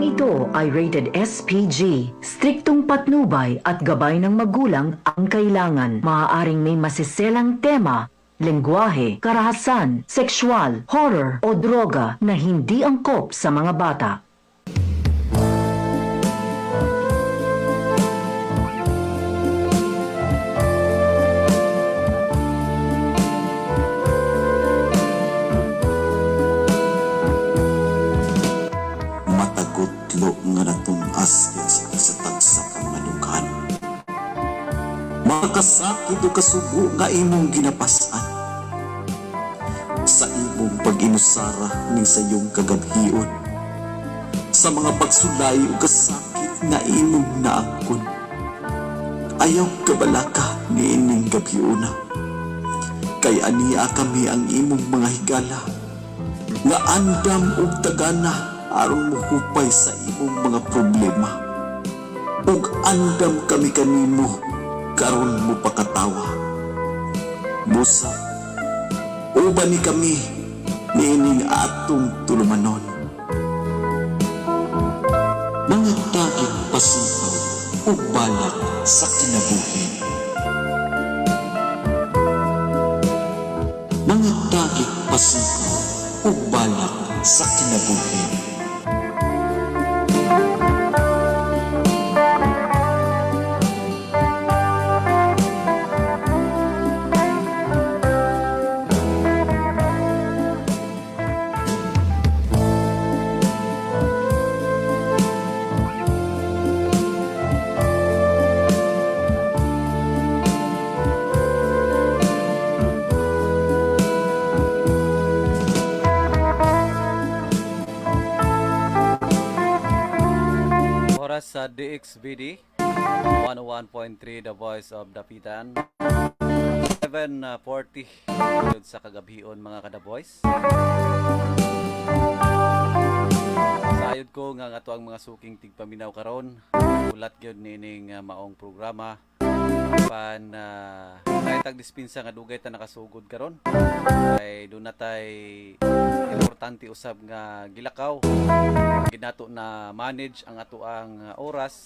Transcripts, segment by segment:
Programang ito ay rated SPG. Striktong patnubay at gabay ng magulang ang kailangan. Maaaring may masiselang tema, lengguwahe, karahasan, sexual, horror o droga na hindi angkop sa mga bata. Matagutlo nga natunas sa tagsa ka manukan. Makasakit o kasubo nga imong ginapasan. Sa imong pag-inusara ning sayong kagabhion. Sa mga pagsulay o kasakit nga imong naangkon. Ayaw kabalaka niining gabhiona. Kay ania kami ang imong mga higala nga andam og tagana aron mohupay sa imong mga problema. Ug andam kami kanimo karon mo pakatawa. Busa, uban ni kami niining atong tulumanon. Mga taging pasipaw ug balak sa kinabuhi. Mga taging pasipaw ug balak sa kinabuhi. Oras sa DXBD 101.3, The Voice of Dapitan, 7:40 yun sa kagabhion, mga kada voice. Sayod ko nga ato ang mga suking tigpaminaw karon ulat gyud nining maong programa pan kahit tag dispensa nga dugay ta nakasugod karon ay doon na tay importante usab nga gilakaw ginato na manage ang atoang oras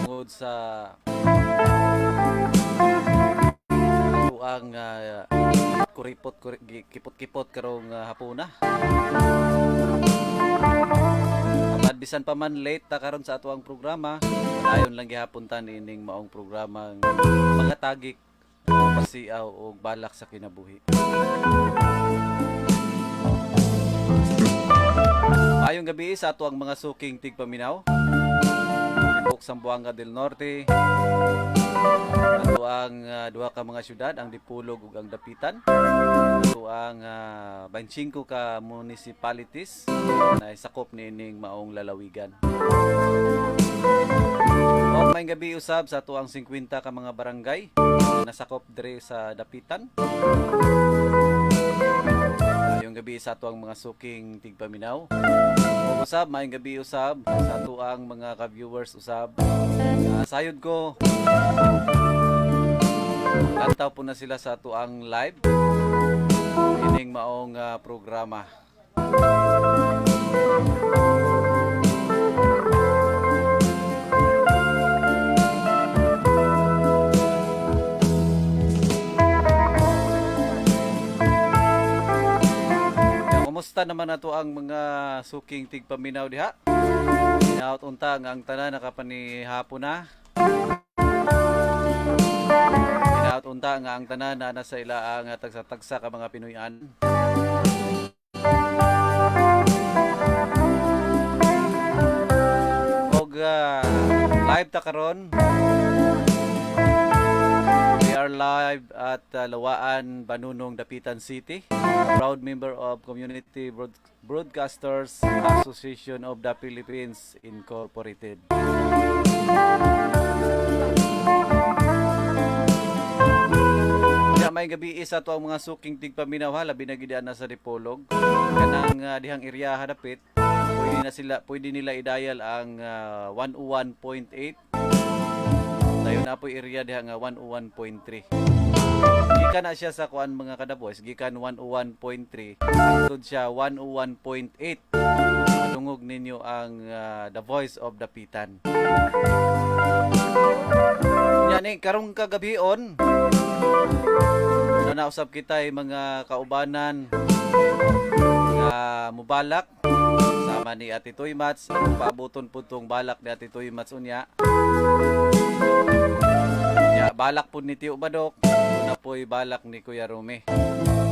tungod sa atoang kuripot kipot-kipot karong hapuna. Apan bisan pa man late ta karon sa atoang programa, ayon lang gihapon ta niining maong programang mga tagik pasiaw og balak sa kinabuhi. Maayong gabi sa ato ang mga suking tigpaminaw. Tibok Zamboanga del Norte. Ato ang duha ka mga syudad, ang Dipolog ug ang Dapitan. Ato ang 25 ka municipalities na sakop niining maong lalawigan. Og maayong gabi usab sa ato ang 50 ka mga barangay na nasakop diri sa Dapitan. Maayong gabi sa ato ang mga suking tigpaminaw. Ug usab, maayong gabi usab sa ato ang mga ka-viewers usab. Sayod ko lantaw po na sila sa ato ang live ining maong programa. Ya, kumusta naman ato ang mga suking tigpaminaw diha? Hinaut unta nga ang tanan nakapanihapon na. Hinaut unta nga ang tanan na nasa ilaang tagsa-tagsa ka mga Pinoyan. Og live ta karon. We are live at Lawaan, Banunong, Dapitan City. A proud member of Community Broadcasters Association of the Philippines Incorporated. Ya, may gabi isa to ang mga suking tigpaminaw ha, labi na gid na sa Dipolog. Kanang dihang area hadapit, pwede na sila, pwede nila i-dial ang 101.8. Dayon na po area diha nga 101.3. Gikan na siya sa kuan, mga kadaboys, gikan 101.3 hangtod siya 101.8. Madunggan Madungog ninyo ang The Voice of Dapitan. Yani karong kagabion na nausap kita ay mga kaubanan nga mubalak sama ni Ate Toy Mats. Atong paabuton po tong balak ni Ate Toy Mats unya. Ya, balak po ni Tio Badok, na po'y balak ni Kuya Rumi.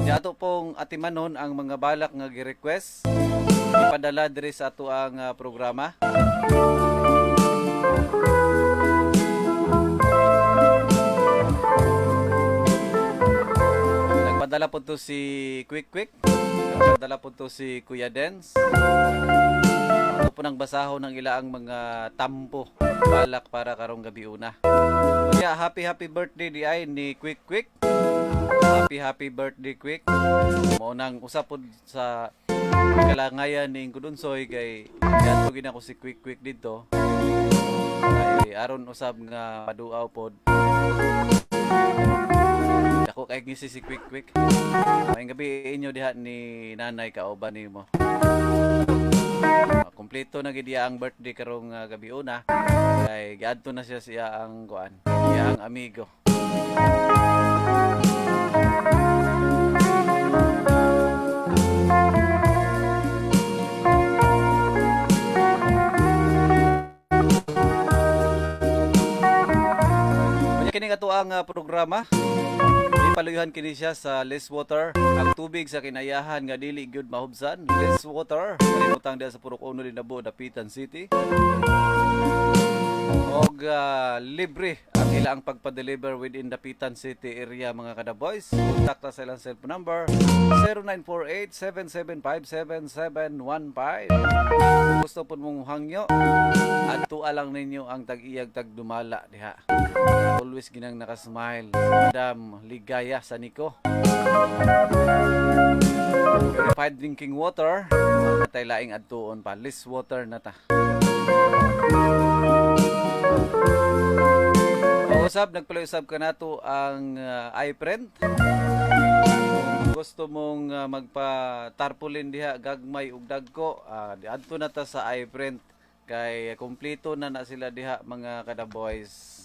Ya, ato pong atimanon ang mga balak nga gi-request ipadala diri sa ato ang programa. Nagpadala po to si Quick Quick. Nagpadala po to si Kuya Dens. Ato po nang basahon ng ilaang mga tampo balak para karong gabi una. Kuya, happy happy birthday di ay ni Quick Quick. Happy happy birthday, Quick. Mao nang usa pod sa kalangayan ni Kudunsoy kay gadto gid ako si Quick Quick dito. Ay aron usab nga paduaw pod. Dako kay ngisi si Quick Quick. Maayong gabi inyo diha ni nanay kauban nimo. Kompleto na gid iya ang birthday karong gabi una kay giadto na siya siya ang kuan, iya ang amigo. Unya kini nga ang programa. Ipaluyuhan kini siya sa Less Water, ang tubig sa kinayahan nga dili gyud mahubsan. Less Water, kalimutang diha sa Purok Uno, Linabo, Dapitan City. Og libre ang ilang pagpa-deliver within Dapitan City area, mga kada-boys. Contact sa ilang cellphone number 0948-775-7715. Kung gusto po mong hangyo, adtua lang ninyo ang tag-iyag tagdumala diha. Always ginang nakasmile si Madam Ligaya Saniko. Purified drinking water, wala tay laing adtuon pa. Less Water na ta. O usab, nagpalay-usab ka nato ang iPrint. Kung gusto mong magpa-tarpaulin diha gagmay ug dagko, adto na ta sa iPrint kay kumpleto na na sila diha, mga kada boys.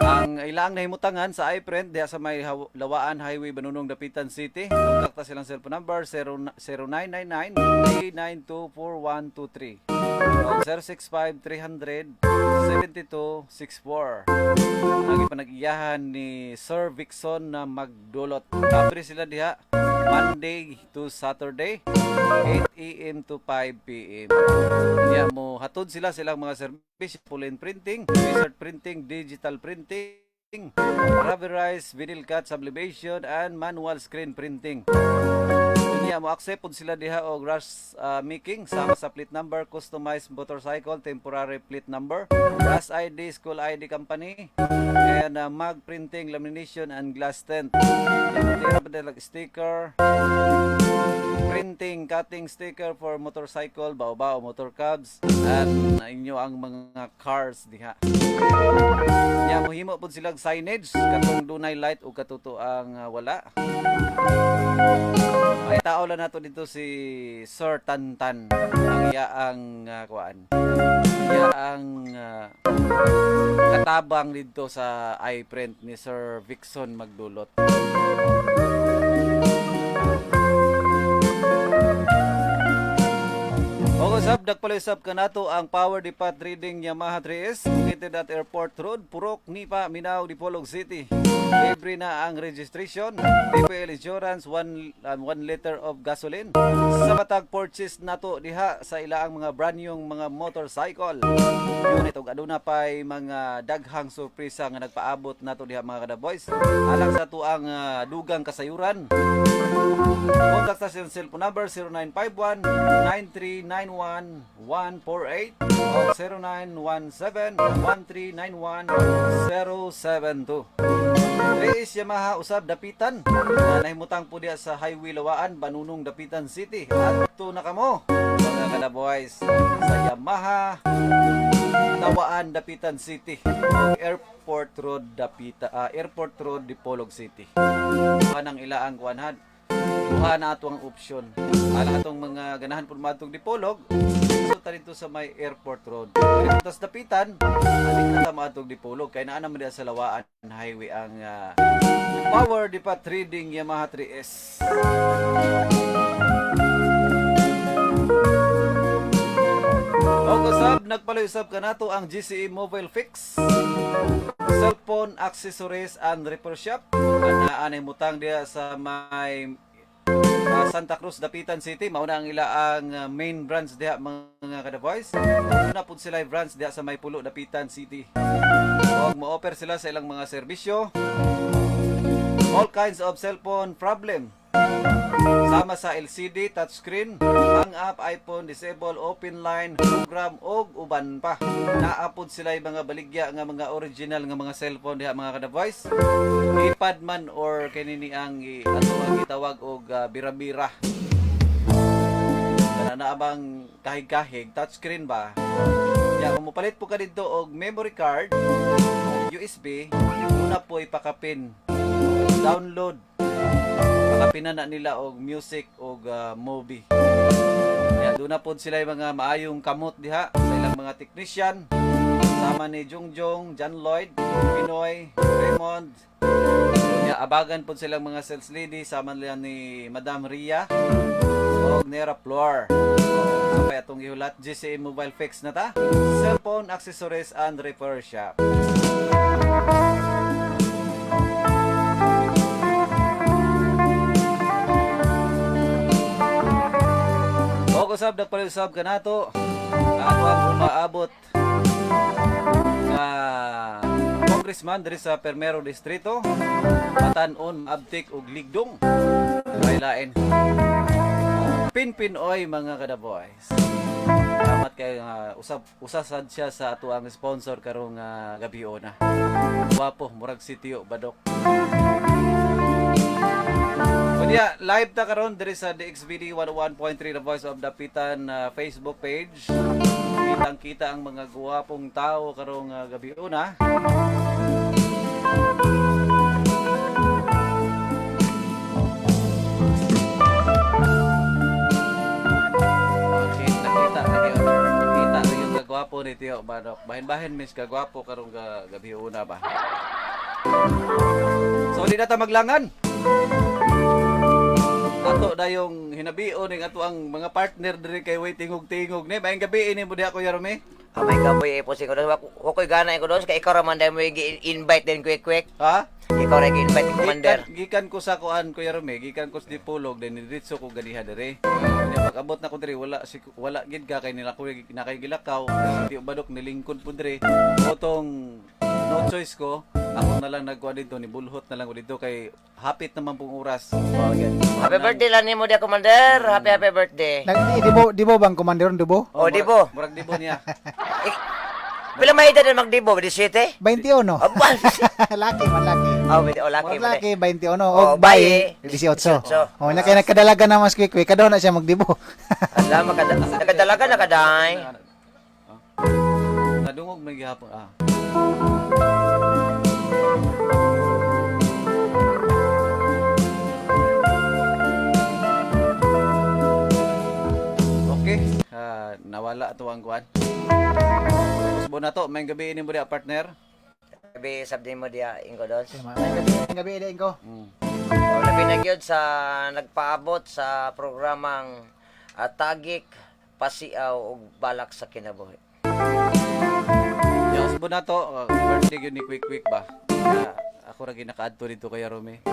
Ang ilang nahimutangan sa iPrint diha sa may Lawaan Highway, Banunong, Dapitan City. Kontakta silang cellphone number 0 0999 392 4123 o 065 300 7264. Ang ipanag-iyahan ni Sir Vixon na magdulot. Libre sila diha Monday to Saturday, 8 a.m. to 5 p.m. Kanya mo hatod sila silang mga service: full printing, t-shirt printing, digital printing, rubberized, vinyl cut, sublimation, and manual screen printing. Unya mo accept pud sila diha og rush making sama sa plate number, customized motorcycle, temporary plate number, rush ID, school ID company, and mag printing, lamination and glass tent. Tira pa nila sticker, printing, cutting sticker for motorcycle, bao-bao, motor cabs, at inyo ang mga cars diha. Nya mohimo pud silang signage katong dunay light o katuto ang wala. Ay tao lang nato dito si Sir Tantan ang iya ang kuan. Iya ang katabang dito sa iPrint ni Sir Vixon Magdulot. O usab, nagpalisab ka nato ang Power Depot Trading Yamaha 3S located at Airport Road, Purok, Nipa, Minao, Dipolog City. Libre na ang registration, TPL insurance, 1 liter of gasoline. Sa matag purchase nato diha sa ilaang mga brand new mga motorcycle. Unit og aduna pay mga daghang sorpresa nga nagpaabot nato diha, mga kada boys. Alang sa tuang dugang kasayuran, contact sa siyang cellphone number 0951 9391 148 o 0917 1391 072. Reyes Yamaha usab Dapitan na nahimutang po diya sa Highway Lawaan, Banunong, Dapitan City. Adto na kamo, mga kada boys, sa Yamaha Lawaan, Dapitan City, Airport Road, Dapita, Airport Road, Dipolog City. Kanang ilaang kuanhan. Duha na ato ang option. Alang atong mga ganahan pud maadtong Dipolog, so ta dito sa may Airport Road. Pero tas Dapitan, ali na ta maadtong Dipolog kay naa naman diha sa Lawaan Highway ang Power Dipa Trading Yamaha 3S. Og usab, nagpaloy usab kanato ang GCE Mobile Fix, cellphone accessories and repair shop. Anaa nay mutang diha sa may Santa Cruz, Dapitan City. Mauna ang ila ang main branch diha, mga kada voice. Una pud sila branch diha sa may Pulo, Dapitan City. Og mo-offer sila sa ilang mga serbisyo. All kinds of cellphone problem. Sama sa LCD, touchscreen, hang up, iPhone, disable, open line, program og uban pa. Naapod sila yung mga baligya nga mga original nga mga cellphone diha, mga kada voice. Keypad man or kanini ang ato ang gitawag og bira-bira. Kana na abang kahig-kahig, touchscreen ba? Ya, kung mopalit po ka dito og memory card, USB, una po ipakapin. Download. Pakapinan na nila og music og movie. Ya, doon na pod sila yung mga maayong kamot diha sa ilang mga technician. Sama ni Jungjong, John Lloyd, Pinoy, Raymond. Ya, abagan pod silang mga sales lady sama nila ni Madam Ria og Nera Flor. So kaya atong gihulat, GCA Mobile Fix na ta. Cellphone accessories and repair shop. Og usab, nagpalisab ka nato. Ato ang umaabot nga congressman diri sa Permero Distrito. Matan-on, maabtik ug ligdong. May lain. Pinpinoy, mga kada-boys. Salamat kay usab usasad siya sa ato ang sponsor karong gabi na. Gwapo, murag si Tio Badok. Kunya, live ta karon diri sa DXBD 101.3 The Voice of Dapitan Facebook page. Kitang kita ang mga guwapong tao karong gabi una. Okay, nakita nakita nakita na yung kagwapo ni Tio Badok. Bahin-bahin miss kagwapo karong gabi una ba. So di na ta maglangan. Ato dayong hinabion ning ato ang mga partner diri kay way tingog-tingog ni. Maayong gabi ini mo diha, Kuya Romy. Amay kaboy po siguro. Wa ko'y gana ko doon kay ikaw ra man dahil mo i-invite din quick quick. Ha? Ikaw ra gi-invite, Commander. Gikan ko sa kuan, Kuya Romy, gikan ko sa Dipolog then diretso ko ganiha diri. Nya pag-abot na ko diri, wala gid ka kay nila ko na kay gilakaw. Si Tio Badok nilingkod po diri. Otong no choice ko, ako na lang nagkuha dito, ni bulhot na lang ko dito kay hapit naman pong oras. Oh, yan. Happy birthday lang nimo dia, Commander. Happy happy birthday. Nag, di bo bang commander di bo? Oh, di bo. Murag di bo niya. Eh, pila may edad na magdibo? 17? 21. Aba. Laki man laki. Oh, oh, laki Murag man. laki 21 Oh, og bayi bayi, 18. 18. Oh, nya kay nagkadalaga na mas quick quick kadaw na siya magdibo. Ala, nakadalaga na kaday. Oh. Nadungog man gihapon ah. Okay, nawala to ang kuan. Usbo na to, may gabi ini mo diha, partner. Gabi sabdi mo dia ingko doon. May gabi gabi ko. Oh, labi na gyud sa nagpaabot sa programang Tagik Pasiaw ug Balak sa Kinabuhi. Ya, usbo na to, birthday gyud ni Quick Quick ba. Ako ra ginakaadto dito kay Romy.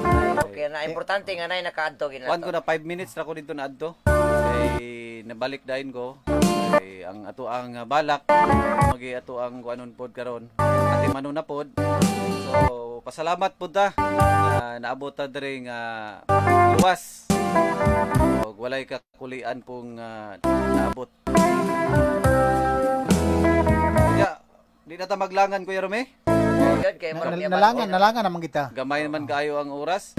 Okay na, importante nga nay nakaadto gid Kuan ko na. na 5 minutes ra ko dito na adto. Kay nabalik dayon ko. Kay ang ato ang balak magi ato ang kuanon pod karon. Ate Mano na pod. So pasalamat pod ta nga naabot ta diri nga luwas. Og walay kakulian pong naabot. Ya, di na ta maglangan, Kuya Rome. Oh, yun kay murag niya Nalangan, nalangan naman kita. Gamay naman kaayo ang oras.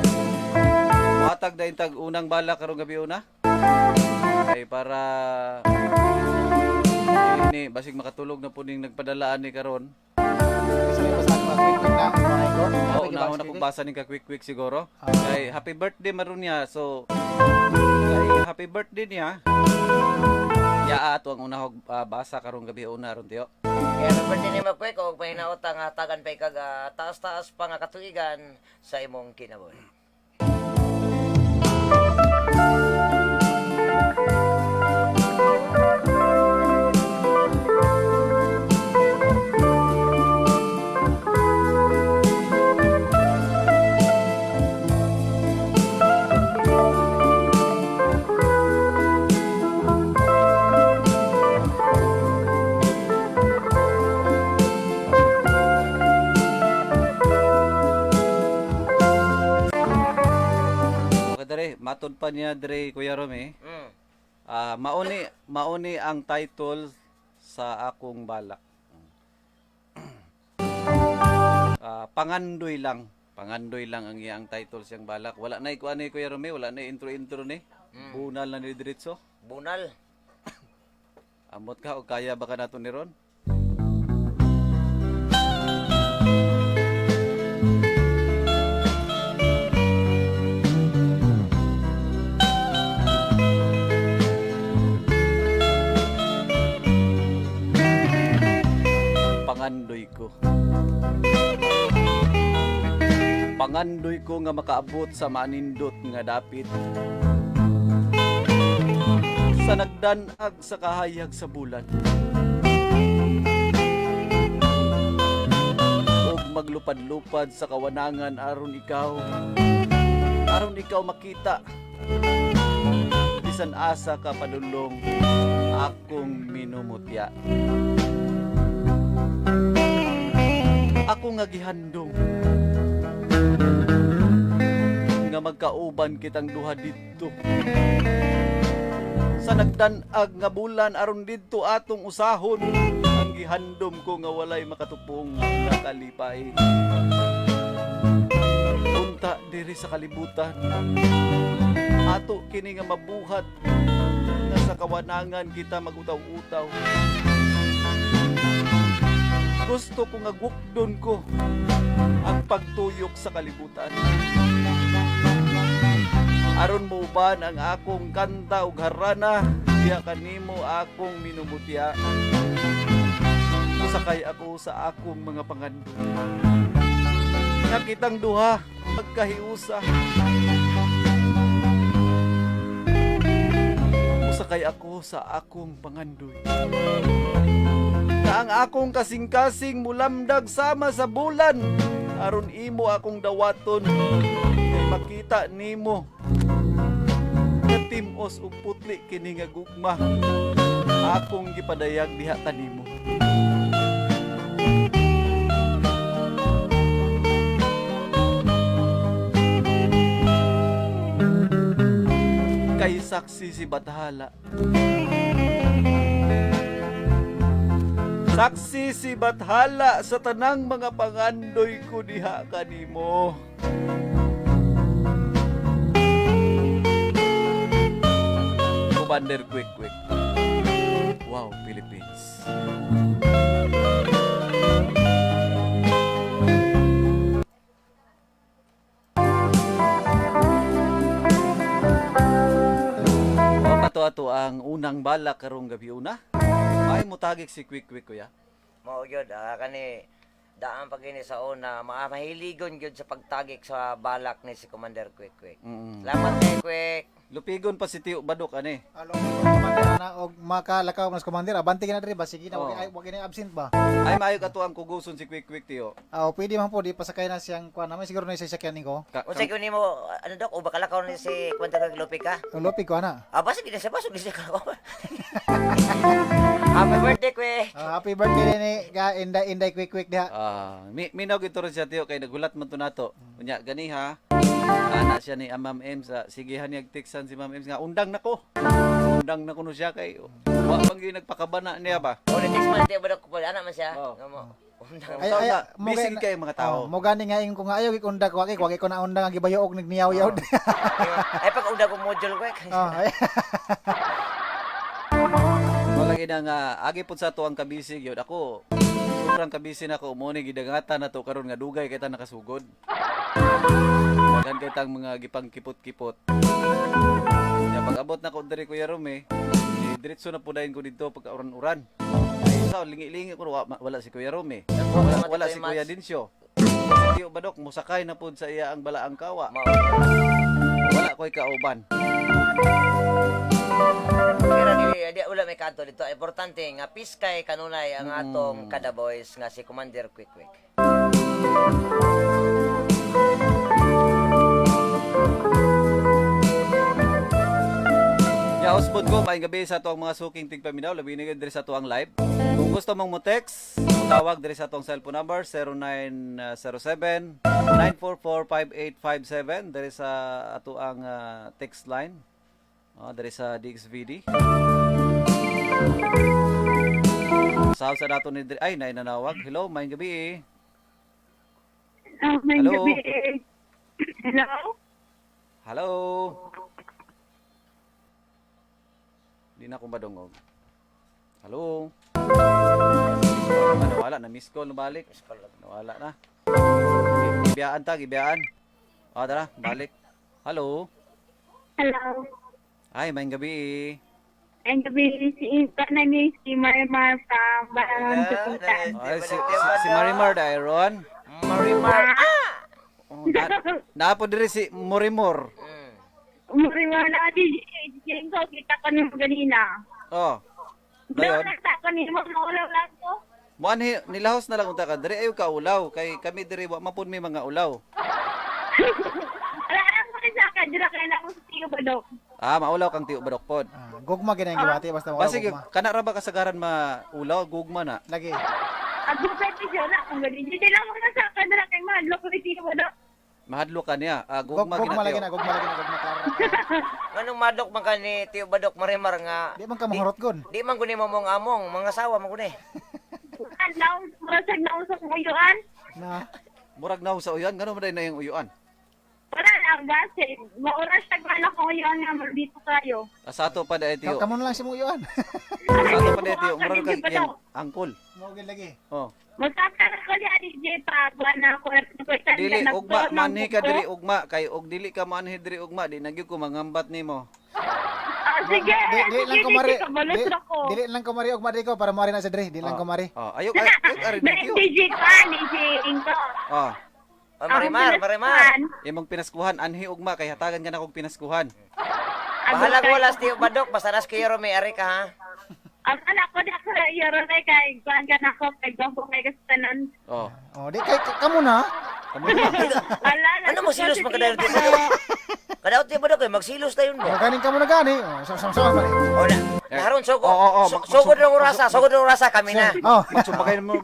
Matag dayon tag unang bala karong gabi una. Ay para ini basig makatulog na po ning nagpadalaan ni karon. Sa basa ko quick quick na mga ko. Oo, nauna kong basa ning ka quick quick siguro. Kay happy birthday maron niya. So Kay happy birthday niya. Ya ato ang unahog basa karong gabi una ron, Tiyo. Kaya happy birthday nimo, Kwek, og pahinautang hatagan pa ikag taas-taas pa nga katuigan sa imong kinabuhi. Okay dere, matod pa niya dere, Kuya Romy. Mauni ang title sa akong balak. Pangandoy lang. Pangandoy lang ang iyang title siyang balak. Wala na ikuan ni Kuya Romy, wala na intro-intro ni. Bunal na ni diretso. Bunal. Amot ka o kaya ba ka nato ni Ron? Pangandoy ko. Pangandoy ko nga makaabot sa manindot nga dapit. Sa nagdanag sa kahayag sa bulan. Og maglupad-lupad sa kawanangan aron ikaw makita. Bisan asa ka padulong akong minumutya. Ako nga gihandong nga magkauban kitang duha didto sa nagdan-ag nga bulan aron didto atong usahon ang gihandom ko nga walay makatupong nga kalipay. Unta diri sa kalibutan ato kini nga mabuhat nga sa kawanangan kita magutaw-utaw. Gusto ko nga gukdon ko ang pagtuyok sa kalibutan. Aron mouban ang akong kanta ug harana, diha kanimo akong minumutya. Musakay ako sa akong mga pangandoy. Nga kitang duha, magkahiusa. Musakay ako sa akong pangandoy. Na ang akong kasing-kasing mulamdag sama sa bulan aron imo akong dawaton kay makita nimo nga timos ug putli kini nga gugma akong gipadayag diha kanimo. Kay saksi si Bathala. Saksi si Bathala sa tanang mga pangandoy ko diha kanimo. Commander Quick Quick. Wow, Philippines. Mao pa to ato ang unang balak karong gabi una. Ay mutagik si Quick Quick, kuya. Mao gyud kani daan pa gini sa una, mahiligon gyud sa pagtagik sa balak ni si Commander Quick Quick. Salamat kay Quick. Lupigon pa si Tio Badok ani. Alo, commander na og makalakaw mas commander, abante ka na diri ba sige na wag wag na absent ba. Ay maayo ka to ang kuguson si Quick Quick, Tio. Ah, pwede man po di pasakay na siyang kuan naman siguro na sa sakyan niko. Unsay gyud nimo ano dok o bakalakaw ni si Commander Quick Lupi ka? Ang lupi ko ana. Ah, basta gid siya, basta gid siya kalakaw. Happy birthday, Quick. Ah, happy birthday ni ka Inday Inday Quick Quick diha. Ah, minaw gito rin siya, Tio, kay nagulat man to nato. Unya ganiha. Ana siya ni Ma'am Ems, sigihan niya teksan si Ma'am Ems nga undang nako. Undang nako no siya kay wa man gyud nagpakabana niya ba. O, ni text man Tio Badok ko ana man siya. Oo. Nga mo. Undang. Ay, ay, Ay, busy mo kayo mga tao. Oh, mo gani nga ingon ko nga ayaw gikunda ko wagi ko na undang ang gibayo og nagniyaw-yaw. Ay pag undang ko module, Quick. Oh, ay. Wala gid nga agi pud sa to ang kabisi gyud ako. Sobrang kabisi na ako mo ni gidangatan na to karon nga dugay kay ta nakasugod. Daghan kay tang mga gipangkipot-kipot. Ya pag abot na ko diri, Kuya Rome, eh, diretso na po dayon ko didto pagka uran-uran. Ay, sa lingi-lingi ko wala si Kuya Rome. Wala, wala si Kuya Dinsyo. Si Tio Badok mosakay na pud sa iya ang balaang kawa. Wala ko'y kauban. Pero dili di wala may kadto dito. Importante nga piskay kanunay ang atong kada boys nga si Commander Quick Quick. Ya, host ko, maayong gabi sa atoang mga suking tigpaminaw, labi na gyud diri sa atoang live. Kung gusto mong mo text, tawag diri sa atong cellphone number 0907 944 5857 diri sa atoang text line. Oh, diri sa DXVD. Sa sa dato ni diri ay nay nanawag. Hello, maayong gabi eh. Oh, may Hello? gabi. Hello? Hello. Di na ko madungog. Hello. Ah, nawala na miss call balik. Nawala na. Gibiyaan ta, gibiyaan. Ah, tara, balik. Hello. Hello? Ay, maayong gabi eh. Ang gabi, si Ika na ni si Marimar from Barangay Tukutan. Ay, si Marimar Dairon. Marimar. Oh, na, naapo diri si Morimor. Marimar na, di, Jenko, kita ko nimo ganina. Oh. Dayon? Dayon. Nakita ko nimo, maulaw lang ko. Muan nilahos na lang unta ka diri ayo ka ulaw kay kami diri wa mapud may mga ulaw. Ala, alam ko rin sa akin, dira kaya na ako sa Tiyo Badok. Ah, maulaw kang Tiyo Badok pod. Ah, gugma gina ang gibati basta wala Basig gugma. kana ra ba kasagaran maulaw gugma na? Lagi. At kung pwede siya na, kung ganin. Hindi lang mo na sa akin, dira kay mahadlo ko ni Tiyo Badok. Mahadlo ka niya. Ah, gugma Gugma lagi na, gina Tiyo. gugma lagi na, gugma klaro. Nganong madok man ka ni Tio Badok Marimar nga Di man ka mahurot gon. di man guni mo mong among mga sawa man guni. Ang naong, murasag nausok mo yun. Na. Murag na sa uyan, ngano man day na yung uyuan? Wala lang, base. Mauras tagmala ko ngayon nga, dito kayo. Ah, sa ato pa day Tiyo. Kamo na lang si mong uyuan. Sa ato pa day Tiyo, murag kag iyang angkol. Mao gyud lagi. Oh. Magkakaroon ko niya, DJ, pa, buwan na ako, at Dili ugma manhi ka diri ugma kay og dili ka manhi diri ugma di na gyud ko mangambat nimo. Ah, sige, Di, di lang sige, ko mari. DJ, kabalos Di, na ko. dili lang ko mari ugma di ko para moari na sa diri. Di lang ko mari. Oh, ayo ay ay ari Dahil Tiyo. DJ ka, DJ Ingo. Oh, Oh, Marimar, Marimar. imong pinaskuhan anhi ugma kay hatagan ka na kog pinaskuhan. Bahala ko wala si Tio Badok basta nas kayo may ari ka ha. Ang anak ko na ko, yaro na kay, kuhan ka na ko, kay Gombo kay Kastanan. Oh. Oh, di kay kamo na. Kamo na. Ala, Ano mo silos man kadayot Tio Badok? Kadayot Tio Badok eh magsilos tayon Oh, ba? ganing kamo na gani. Oh, sam sam sam mari. Oh na. Haron sugo. Oo, oo, Sugod ng orasa, sugod ng orasa kami na. Oh. Magsumbagay mo.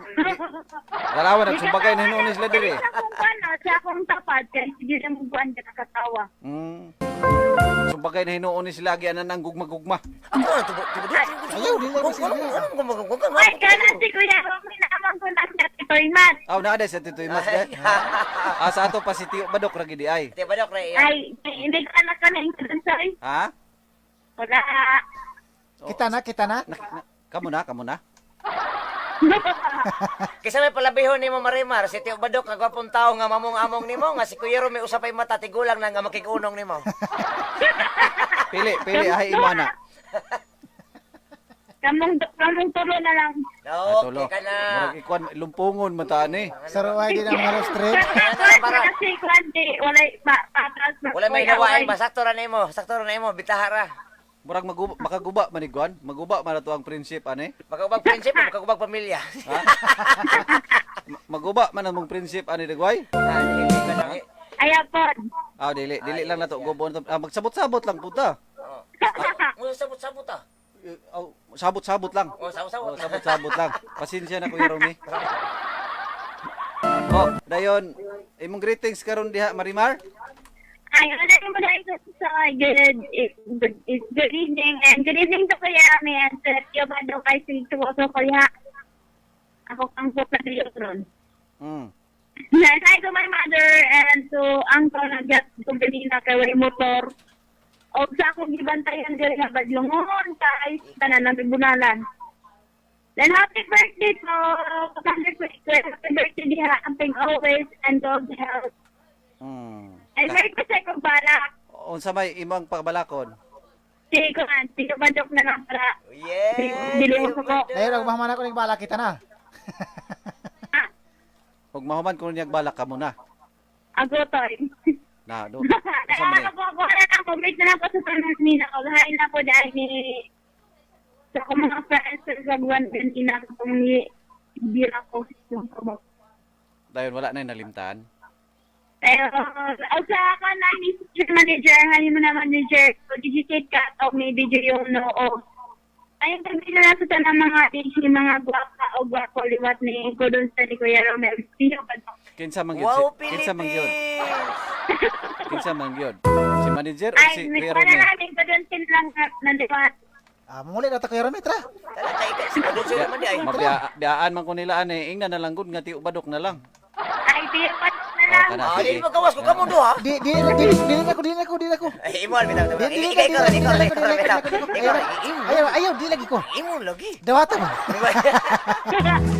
Dalawa nagsumbagay na hinuon sila diri. Sa akong kuhan, ah, sa akong tapat, kay sige na mo buwan ka nakatawa. Sumbagay na hinuon ni sila gianan ang gugma-gugma. Ako na Tio Badok. Ayaw, di lang kasi. Ay, kanan si Kuya Romy, naamang ko na siya, Tito Iman. Aw naa day sa Tito Imas day. Ah, sa ato pa si Tio Badok ra gidi ay. Tio Badok ra iya. Ay, hindi ko anak ka na yung kadansoy. Ha? Wala. Kita na, kita na. Kamo na, kamo na. Kaysa may palabihon nimo Marimar, si Tio Badok nga gwapong tao nga mamong-among nimo nga si Kuya Romy usapay mata tigulang na nga makigunong nimo. Pili, pili ay imo na. Kamong tulo na lang. Ah, No, okay ka na. Murag ikuan lumpungon man ta ani. Sa ruay din ang mga straight. Pero para. kasi kuan di, walay patas. Wala may nawain ba sakto ra nimo, sakto ra nimo bitahara. Murag maguba, makaguba man ni Guan, maguba man ato ang friendship ani. Makakubag friendship, makakubag pamilya. Ha? Maguba man ang mong friendship ani dagway. Ah, dili ka na. Ayaw po. Ah, dili, dili lang nato gubo na to. Ah, magsabot-sabot lang puta. Oh. Mo sabot-sabot ah. Eh, oh, sabot-sabot lang. Oh, sabot-sabot. Oh, sabot-sabot lang. Pasensya na Kuya Romy. Oh, dayon imong greetings karon diha Marimar. Ay, wala yung mga ito sa good, good evening and good evening to Kuya Rami and to Tio Bado kay si Tuwoso Kuya. Ako kang po sa ron. And hi to my mother and to uncle na gat kung ganina kay way motor. O sa akong gibantayan diri nga badlongon kay tanan nang bunalan. Then happy birthday to Commander Quick. Happy birthday diha amping always and God health. And Ay, may kasi kong balak. Unsa may imong pagbalakon? Sige ko nga, Tio Badok na lang para. Yeah. Dili mo ko. Dahil og mahuman ako ning balak kita na. Ah, Ug mahuman kuno niyag balak ka muna. agotoy. Na, do. Unsa man ni? Ako, ako, na lang, comment na lang ko sa tanan nila. Hain na po dahil ni sa akong mga friends sa Sagwan, ina ko pong ni bira ko yung kabak. Dayon wala na nalimtan. Pero, o sa ako na ni manager, hani mo na manager, so digitate ka, o may video yung no, o. Ayun, kami na lang sa tanang mga DJ, mga gwapa o gwako liwat ni ko dun sa ni Kuya Romel. Sino ba to? Kinsa man gyud? Wow, Kinsa man gyud? Philippines! Kinsa man gyud? Si manager o Ay, si may Kuya wala Romel? namin ko dun silang naliwat. Ah, muli na ta Kuya Rami, tara. Tala tayo kay si Kodon naman di ay. Mabiyaan man ko nila ani, ingna na lang gud nga Tio Badok na lang. Ay, tiyo pa na lang. Oh, kana, Ah, sige. dili magawas ko kamo duha. Di di di di na ko, di na ko, di na ko. Ay, imo bitaw. Di di Ikaw di ikaw di ikaw di ikaw di ikaw ikaw. Imo. Ayaw, ayaw, di lagi ko. Imo lagi. Dawata mo.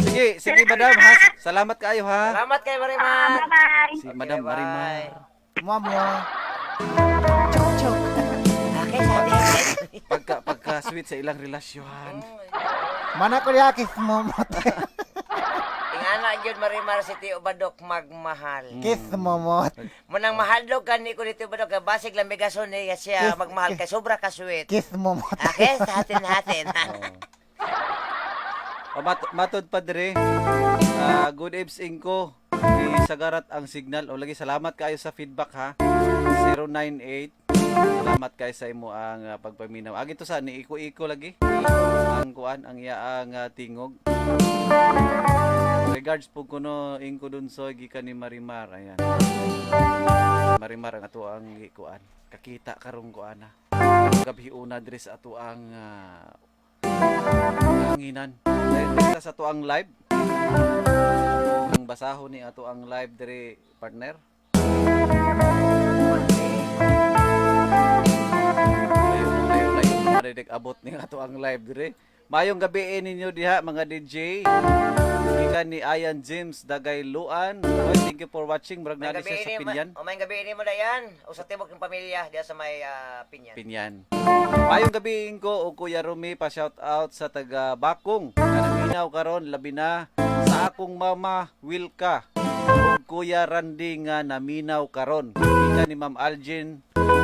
Sige, sige madam ha. Salamat kaayo ha. Salamat kay Ah, Marimar. bye-bye. Si Madam Okay, bye. Marimar. Mua mua. Chok chok. Okay, sabi. Pagka sweet sa ilang relasyon. Mana ko diha kiss mo mo. Ingana gyud Marimar si Tio Badok magmahal. Kiss mo mo. Munang mahal dog gani ko ni Tio Badok kay basig lamigason ni siya magmahal kay sobra ka sweet. Kiss mo mo. Okay, sa atin hatin. O, matod pa dire. Ah, good eves ingko. Ni sagarat ang signal. O lagi salamat kaayo sa feedback ha. 098. Salamat kaayo sa imo ang pagpaminaw. Agi to sa ni iko-iko lagi. Ang kuan ang iya ang tingog. Regards po kuno ingko Dunsoy gikan ni Marimar. Ayan. Marimar ang ato ang gikuan. Kakita karong kuana. Gabi una diri sa ato ang hanginan. Diri sa ato ang live. Ang basahon ni ato ang live diri partner. Layo, layo, layo. Marinig abot ni ato ang live diri. Mayong gabi eh ninyo diha mga DJ. Gikan ni Ayan James Dagayluan. Oy, thank you for watching. Murag May na gabi siya sa ini mo, Pinyan. oh, may gabi ini mo dayan. O sa tibok ng pamilya diya sa may Pinyan. Pinyan. Mayong gabi ko o Kuya Rumi pa shout out sa taga Bakong. Nga naminaw karon labi na sa akong mama Wilka ug Kuya Randy nga naminaw karon. Kita ni Ma'am Algin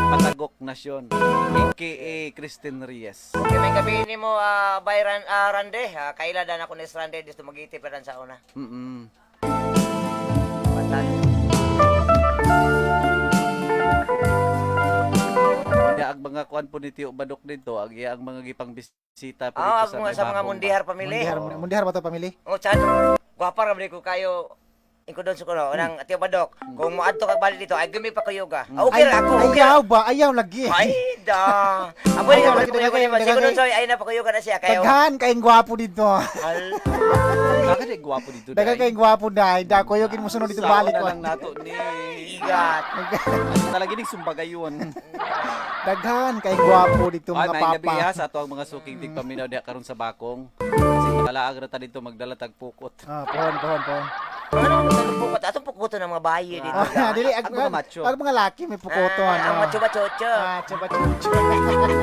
Patagok Nasyon aka Christine Reyes. Okay, may gabi ini mo Byron Rande. Kaila dan ako ni Rande dito magiti pa dan sa una. Patag. Kaya ang mga kuan po ni Tio Badok dito, ang iya ang mga gipang bisita po Ah, dito sa, mga, sa may mga Bakong ba. mundihar pamilya. Mundihar, mundihar ba to pamilya? Oh, chan. Gwapa ra ko kayo. Ingko doon sa kuno, nang Tio Badok. Kung moadto ka balik dito, ay gumi pa kuyuga. Ah, okay ra ako, okay. ra. Ayaw ba? Ayaw lagi. Ay, da. Ako ni Ayaw, balik lagi, kuyuga daghan ni kay- Siguro soy ay na pakuyuga na siya kayo. Daghan kayong gwapo dito. Hal. Bakit eh, gwapo dito Daghan day? kayong gwapo dai. Da kuyogin mo sunod dito Sao balik na ko. lang nato ni. Igat. Ano talaga ning sumbagayon. Daghan kayong gwapo dito Ay, mga may gabi papa. ha sa ato ang mga suking tigpaminaw diha karon sa Bakong. Kasi makalaag ra ta dito magdala tag pukot. Ah, pohon, pohon, pohon. Ano ang pukot? Atong pukoto ng mga bayi dito. Ah, dili Ang mga macho. Ang mga laki may pukoto Ah, ano. Ang macho machocho. Ah, macho macho.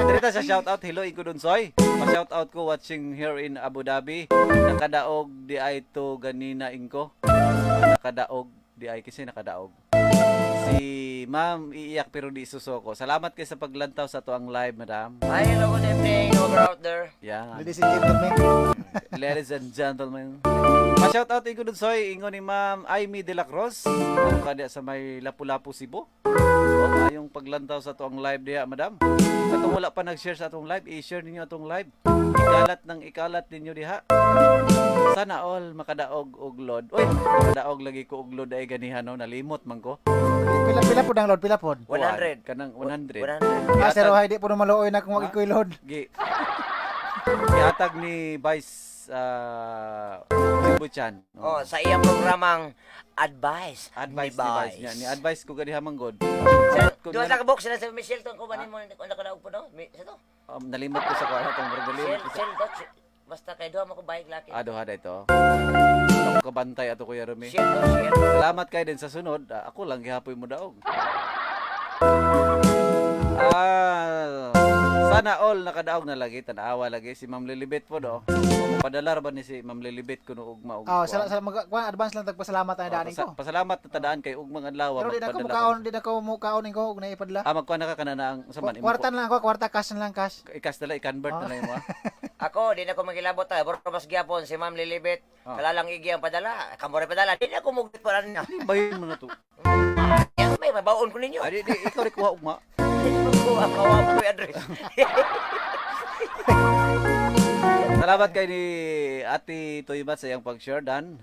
Direta sa shout out hello Iko Dunsoy. Pa shout out ko watching here in Abu Dhabi. Nakadaog di ay to ganina ingko. Nakadaog di ay kasi nakadaog. Si Ma'am iiyak pero di susoko. Salamat kay sa paglantaw sa to ang live, madam. Ay, hello, good evening, over out there. Yeah. Ladies and gentlemen. Ladies and gentlemen. Pa-shout out Iko Dunsoy, ingon ni Ma'am Amy De La Cruz. Ano ka diya sa may Lapu-Lapu, Cebu? O, yung paglantaw sa tuang live diya, madam. Katong wala pa nag-share sa atong live, i-share ninyo atong live. Ikalat ng ikalat ninyo diha. Sana all makadaog og load. Uy, makadaog lagi ko og load ay ganihan no, nalimot man ko. Pila pila pod ang load, pila pod. 100. Kanang 100. 100. Ah, sir, di po maluoy na kung wag ikoy load. Gihatag ni Vice Buchan. Oh, sa iyang programang Advice, Advice ni ni Vice niya. Ni advice ko ganiha man god. Duha sa kabok sila sa Michelle tong kubanin mo kung nakadaog po no. Sa to. Nalimot ko sa kuha atong murag nalimot ko sa Michelle to. Basta kay duha mo ko bike laki. Ah, duha da ito. Wala ko kabantay ato Kuya Rumi. Michelle to, Michelle. Salamat kay din sa sunod. Ah, ako lang gihapoy mo daog. Ah, sana all nakadaog na lagi, tanawa lagi si Ma'am Lilibet po do. Padala ra ba ni si Ma'am Lilibet kuno ugma og Oh, kuan? sala, sala, mag, kuan, advance lang tagpasalamat tayo Oh, daanin ko. pasalamat na tadaan kay ugmang adlaw. Pero di na ako magpadala mukaon, di na ako mukaon ko og naipadala. Ah, magkuan na ka kana na ang sa man imo. Kwarta na lang ako, kwarta cash na lang cash. Ikas dala i-convert na lang imo. Ah. Ako, di na ko magilabot ta. Bro, mas gyapon si Ma'am Lilibet. Ah. Kalalang igi ang padala. Kamo rin padala. Di na ako mugit para niya. Di bayin mo na to. Yan, may mabaon ko ninyo. Ay, di, di, ikaw rin kuha ugma. Ko ang kawa ko yung address. Salamat kay ni Ate Toybat sa iyang pag-share, Dan.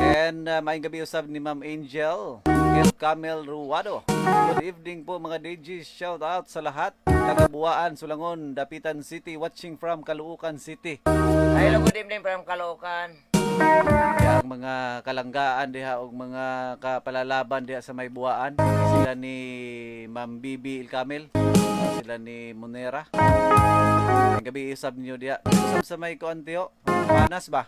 And maayong gabi usab ni Ma'am Angel El Camel Ruado. Good evening po mga DJs. Shout out sa lahat. Taga Buaan, Sulangon, Dapitan City, watching from Caloocan City. Hello, good evening from Caloocan. Kaya ang mga kalanggaan diha og mga kapalalaban diha sa may buwaan, sila ni Ma'am Bibi Ilcamel, sila ni Monera. Ang gabi usab niyo diha. Usab sa may kuan tiyo, Panas ba?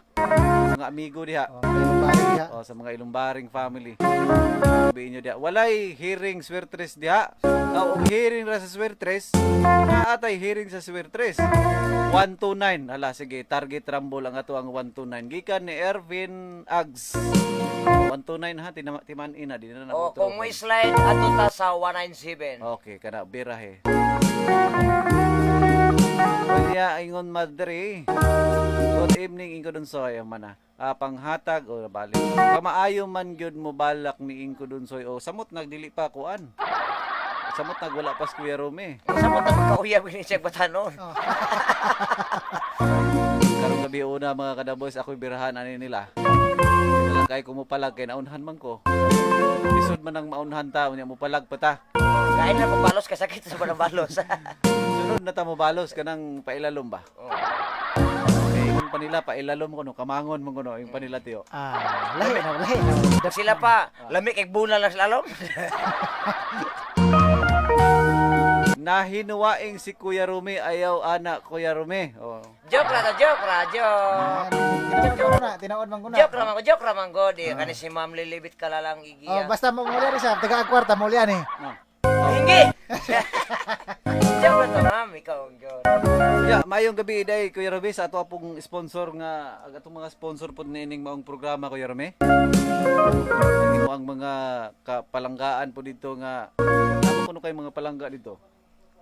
Mga amigo diha. Oh, may balik diha. O, sa mga Ilumbaring family. Gabi inyo diha. Walay hearing swertres diha. O, og hearing ra sa swertres, naatay hearing sa swertres. 129. Hala, sige, target rumble ang ato ang 129. Gikan ni Ervin Ags. 129 ha, timan ina, di na na O, kung mo slide, ato ta sa 197. Okay, kana birahe. Kuya ingon madre. Good evening Inko Dunsoy man ah. Panghatag o balik. Kamaayo man gyud mo balak ni Inko Dunsoy o samot nagdili pa kuan. Samot nag wala pa si Kuya Rome. Sa mo ta magkauyab ni siya batanon. Karong gabi una mga kadaboys ako'y birahan ani nila. Dalang kay kumupalag kay naunhan man ko. Lisod man ang maunhan ta unya mopalag pa ta. Kain na ko balos kasakit sa banang balos. Sunod na ta mo balos kanang pailalom ba? Okay, ingon pa nila pailalom ko no, kamangon mo kuno yung panila tiyo. Ah, lahi na, lahi na. Sila pa, lami kay bunal lang sila lalom. Nahinuwaing si Kuya Rumi ayaw ana Kuya Rumi. Oh. Joke ra to, joke ra, joke. Ah, Tinaon man ko na, tinaon man ko na. Joke ra man ko, joke ra man ko. Di kani si Ma'am Lilibet kalalang Oh, igiya. basta mo muli rin siya, taga kwarta mo eh. No. Hingi. Joke ra to, ma'am, ikaw ang joke. Yeah, mayong gabi day Kuya Rumi sa ato pong sponsor nga ang atong mga sponsor pod niining maong programa Kuya Rumi. Ang imo ang mga kapalanggaan po dito nga ano kuno kay mga palangga dito?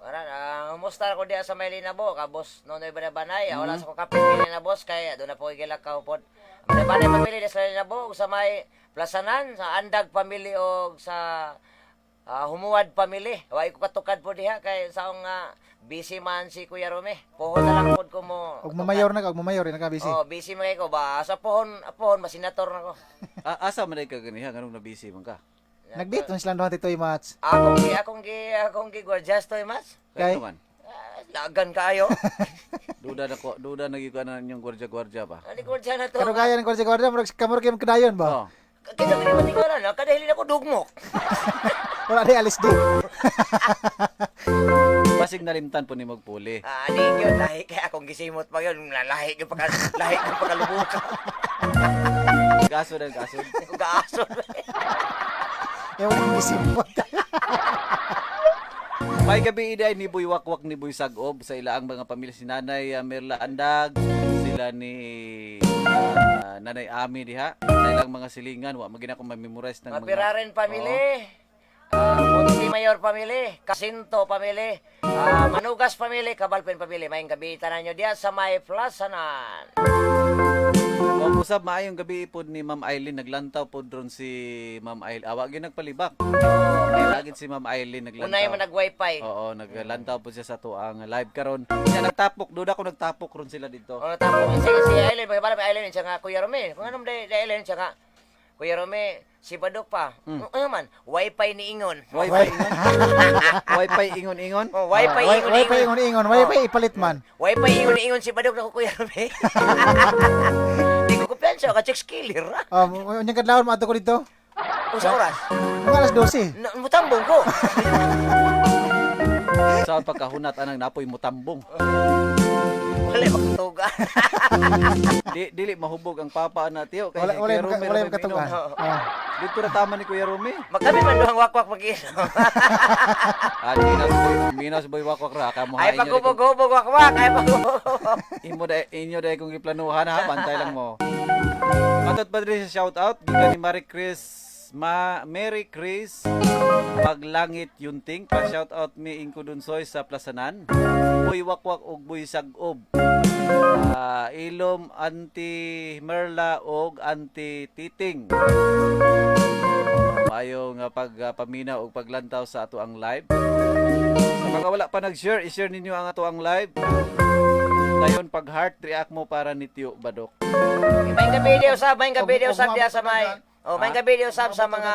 Wala na, kumusta ko diya sa Maylina bo, ka boss Nonoy Banabanay. Wala sa ko kapit Maylina boss kay doon na po gilakaw pod. Banabanay pamilya diya sa Maylina bo ug sa may Plasanan, sa Andag family og sa Humuad family. Wa ko katukad po diha kay saong nga busy man si Kuya Rome. Pohon na lang pod ko mo. Og mamayor na ka, og mamayor na ka busy. Oh, busy man kay ko ba sa pohon, pohon masinator na ko. Ah, asa man day ka ganiha nganong na busy man ka? Nag-date man silang duha Titoy Mats. Akong gi gorgeous to mas. Kay Kay- man. Ah, lagan kaayo. Duda na ko, duda na gyud ka na inyong gwardiya-gwardiya ba? Ani gwardiya na to. Kano gaya ng kwarta kwarta, murag kamur kay kadayon ba? Oh. Kita ko naman tingala na, kadahilin ako dugmok. Wala di alis di. Basig nalimtan po ni magpuli. Ah, ani yun, lahi kaya akong gisimot pa yun, lahi ko pa lahi ko pa kalubuka. Gaso na gaso. Kung gaaso. Ewan ko gisimot. May gabi iday ni Boy Wakwak ni Boy Sagob sa ilaang mga pamilya si Nanay Merla Andag, sila ni Nanay Ami diha, sa ilang mga silingan wa magina ko ma-memorize ng mga Mapiraren family. Monte Mayor family, Casinto family, Manugas family, Cabalpen family. May gabi tanan nyo diya sa may Plasanan. O usab maayong gabi pod ni Ma'am Eileen naglantaw pod ron si Ma'am Eileen. Awa gyud nagpalibak. Kay lagid si Ma'am Eileen naglantaw. Unay man nag-wifi. Oo, naglantaw po siya sa tuang live karon. Siya nagtapok, duda ko nagtapok ron sila dito. Oh, tapos si Eileen, pagkabala may Eileen siya nga Kuya Rome. Kung anong di Eileen siya nga Kuya Rome, si Badok pa. Ano man, wifi ni Ingon. Wi-Fi ingon. Wi-Fi ingon-ingon. Oh, wifi ingon. Wifi ingon ingon, wifi ipalit man. Wifi ingon ingon si Badok na ko Kuya Rome. Di ko kumpiyansa, ka check skiller. Oh, unyang kadlawon maadto ko dito. Usa oras. Mga alas 12. Na, mutambong ko. Sa pagkahunat anang napoy mutambong. Wala makatugan. Di, dili mahubog ang papa na tiyo kay Wala si wala Kuya Rumi wala ra may makatugan. minom. Ah. Dito ra tama ni Kuya Rumi. Magkami man duhang wakwak mag-inom. Ah, minas boy, minas boy wakwak ra kamo Ay pagubog-hubog wakwak, ay pagubog. Imo da inyo dai kung giplanuhan ha, bantay lang mo. Matod pa diri sa shout out gikan ni Mary Chris Ma Mary Chris Paglangit Yunting pa shout out mi Ingko Dunsoy sa Plasanan. Boy Wakwak ug Boy Sagob. Ah, ilom Auntie Merla og Auntie Titing. Maayo nga pagpamina og paglantaw sa ato ang live. Sa mga wala pa nag-share, i-share ninyo ang ato ang live. Dayon pag heart react mo para ni Tio Badok. May gabi diyo sab, may gabi diyo Og- sab og diya sa may. Oh, may gabi diyo sab sa mga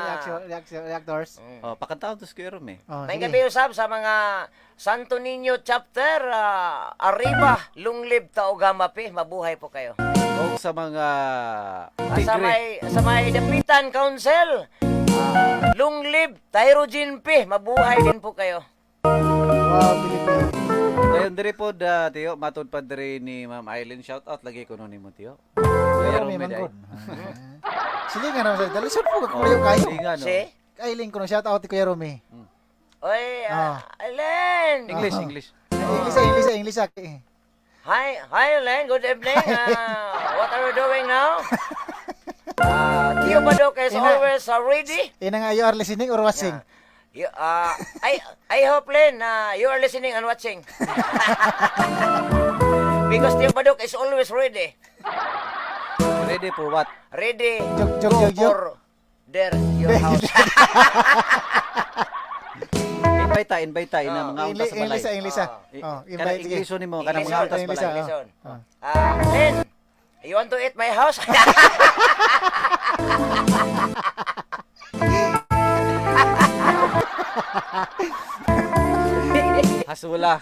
reaction, reaction, reactors. Oh, pakantaon to si Kuya Rom eh. Oh, May sige. gabi usab sa mga Santo Niño chapter, arriba, lunglib Taugama pi, mabuhay po kayo. Og sa mga Ah, sa tigre. may Dapitan Council, lunglib Tyrogene pi, mabuhay din po kayo. Wow, Pilipinas. Dayon diri po da Tio, matud pa diri ni Ma'am Eileen, shout out lagi ko nimo Tio. Kuya Pero may Rome day. manggod. Sige nga naman sa dalisod po ka kuya kayo. Sige nga, no. Si? Kailing ko no shout out ni Kuya Rumi. Oy, Ellen. English, English. English, ah, English, ah, English. Ah. Hi, hi Ellen, good evening. What are you doing now? Tio Badok is Ina- always ready. Ina nga you are listening or watching? You, I hope, Len, you are listening and watching. Because Tio Badok is always ready. Ready for what? Ready Joke, joke, go joke, joke. for there your house. Invite ta, invite ta ina mga unta English, sa balay. English, ah, English. Ah. Eh, Oh, kana invite sige. English nimo kana English mga unta sa English, balay. ah. Listen. Oh. Len, you want to eat my house? Hasula.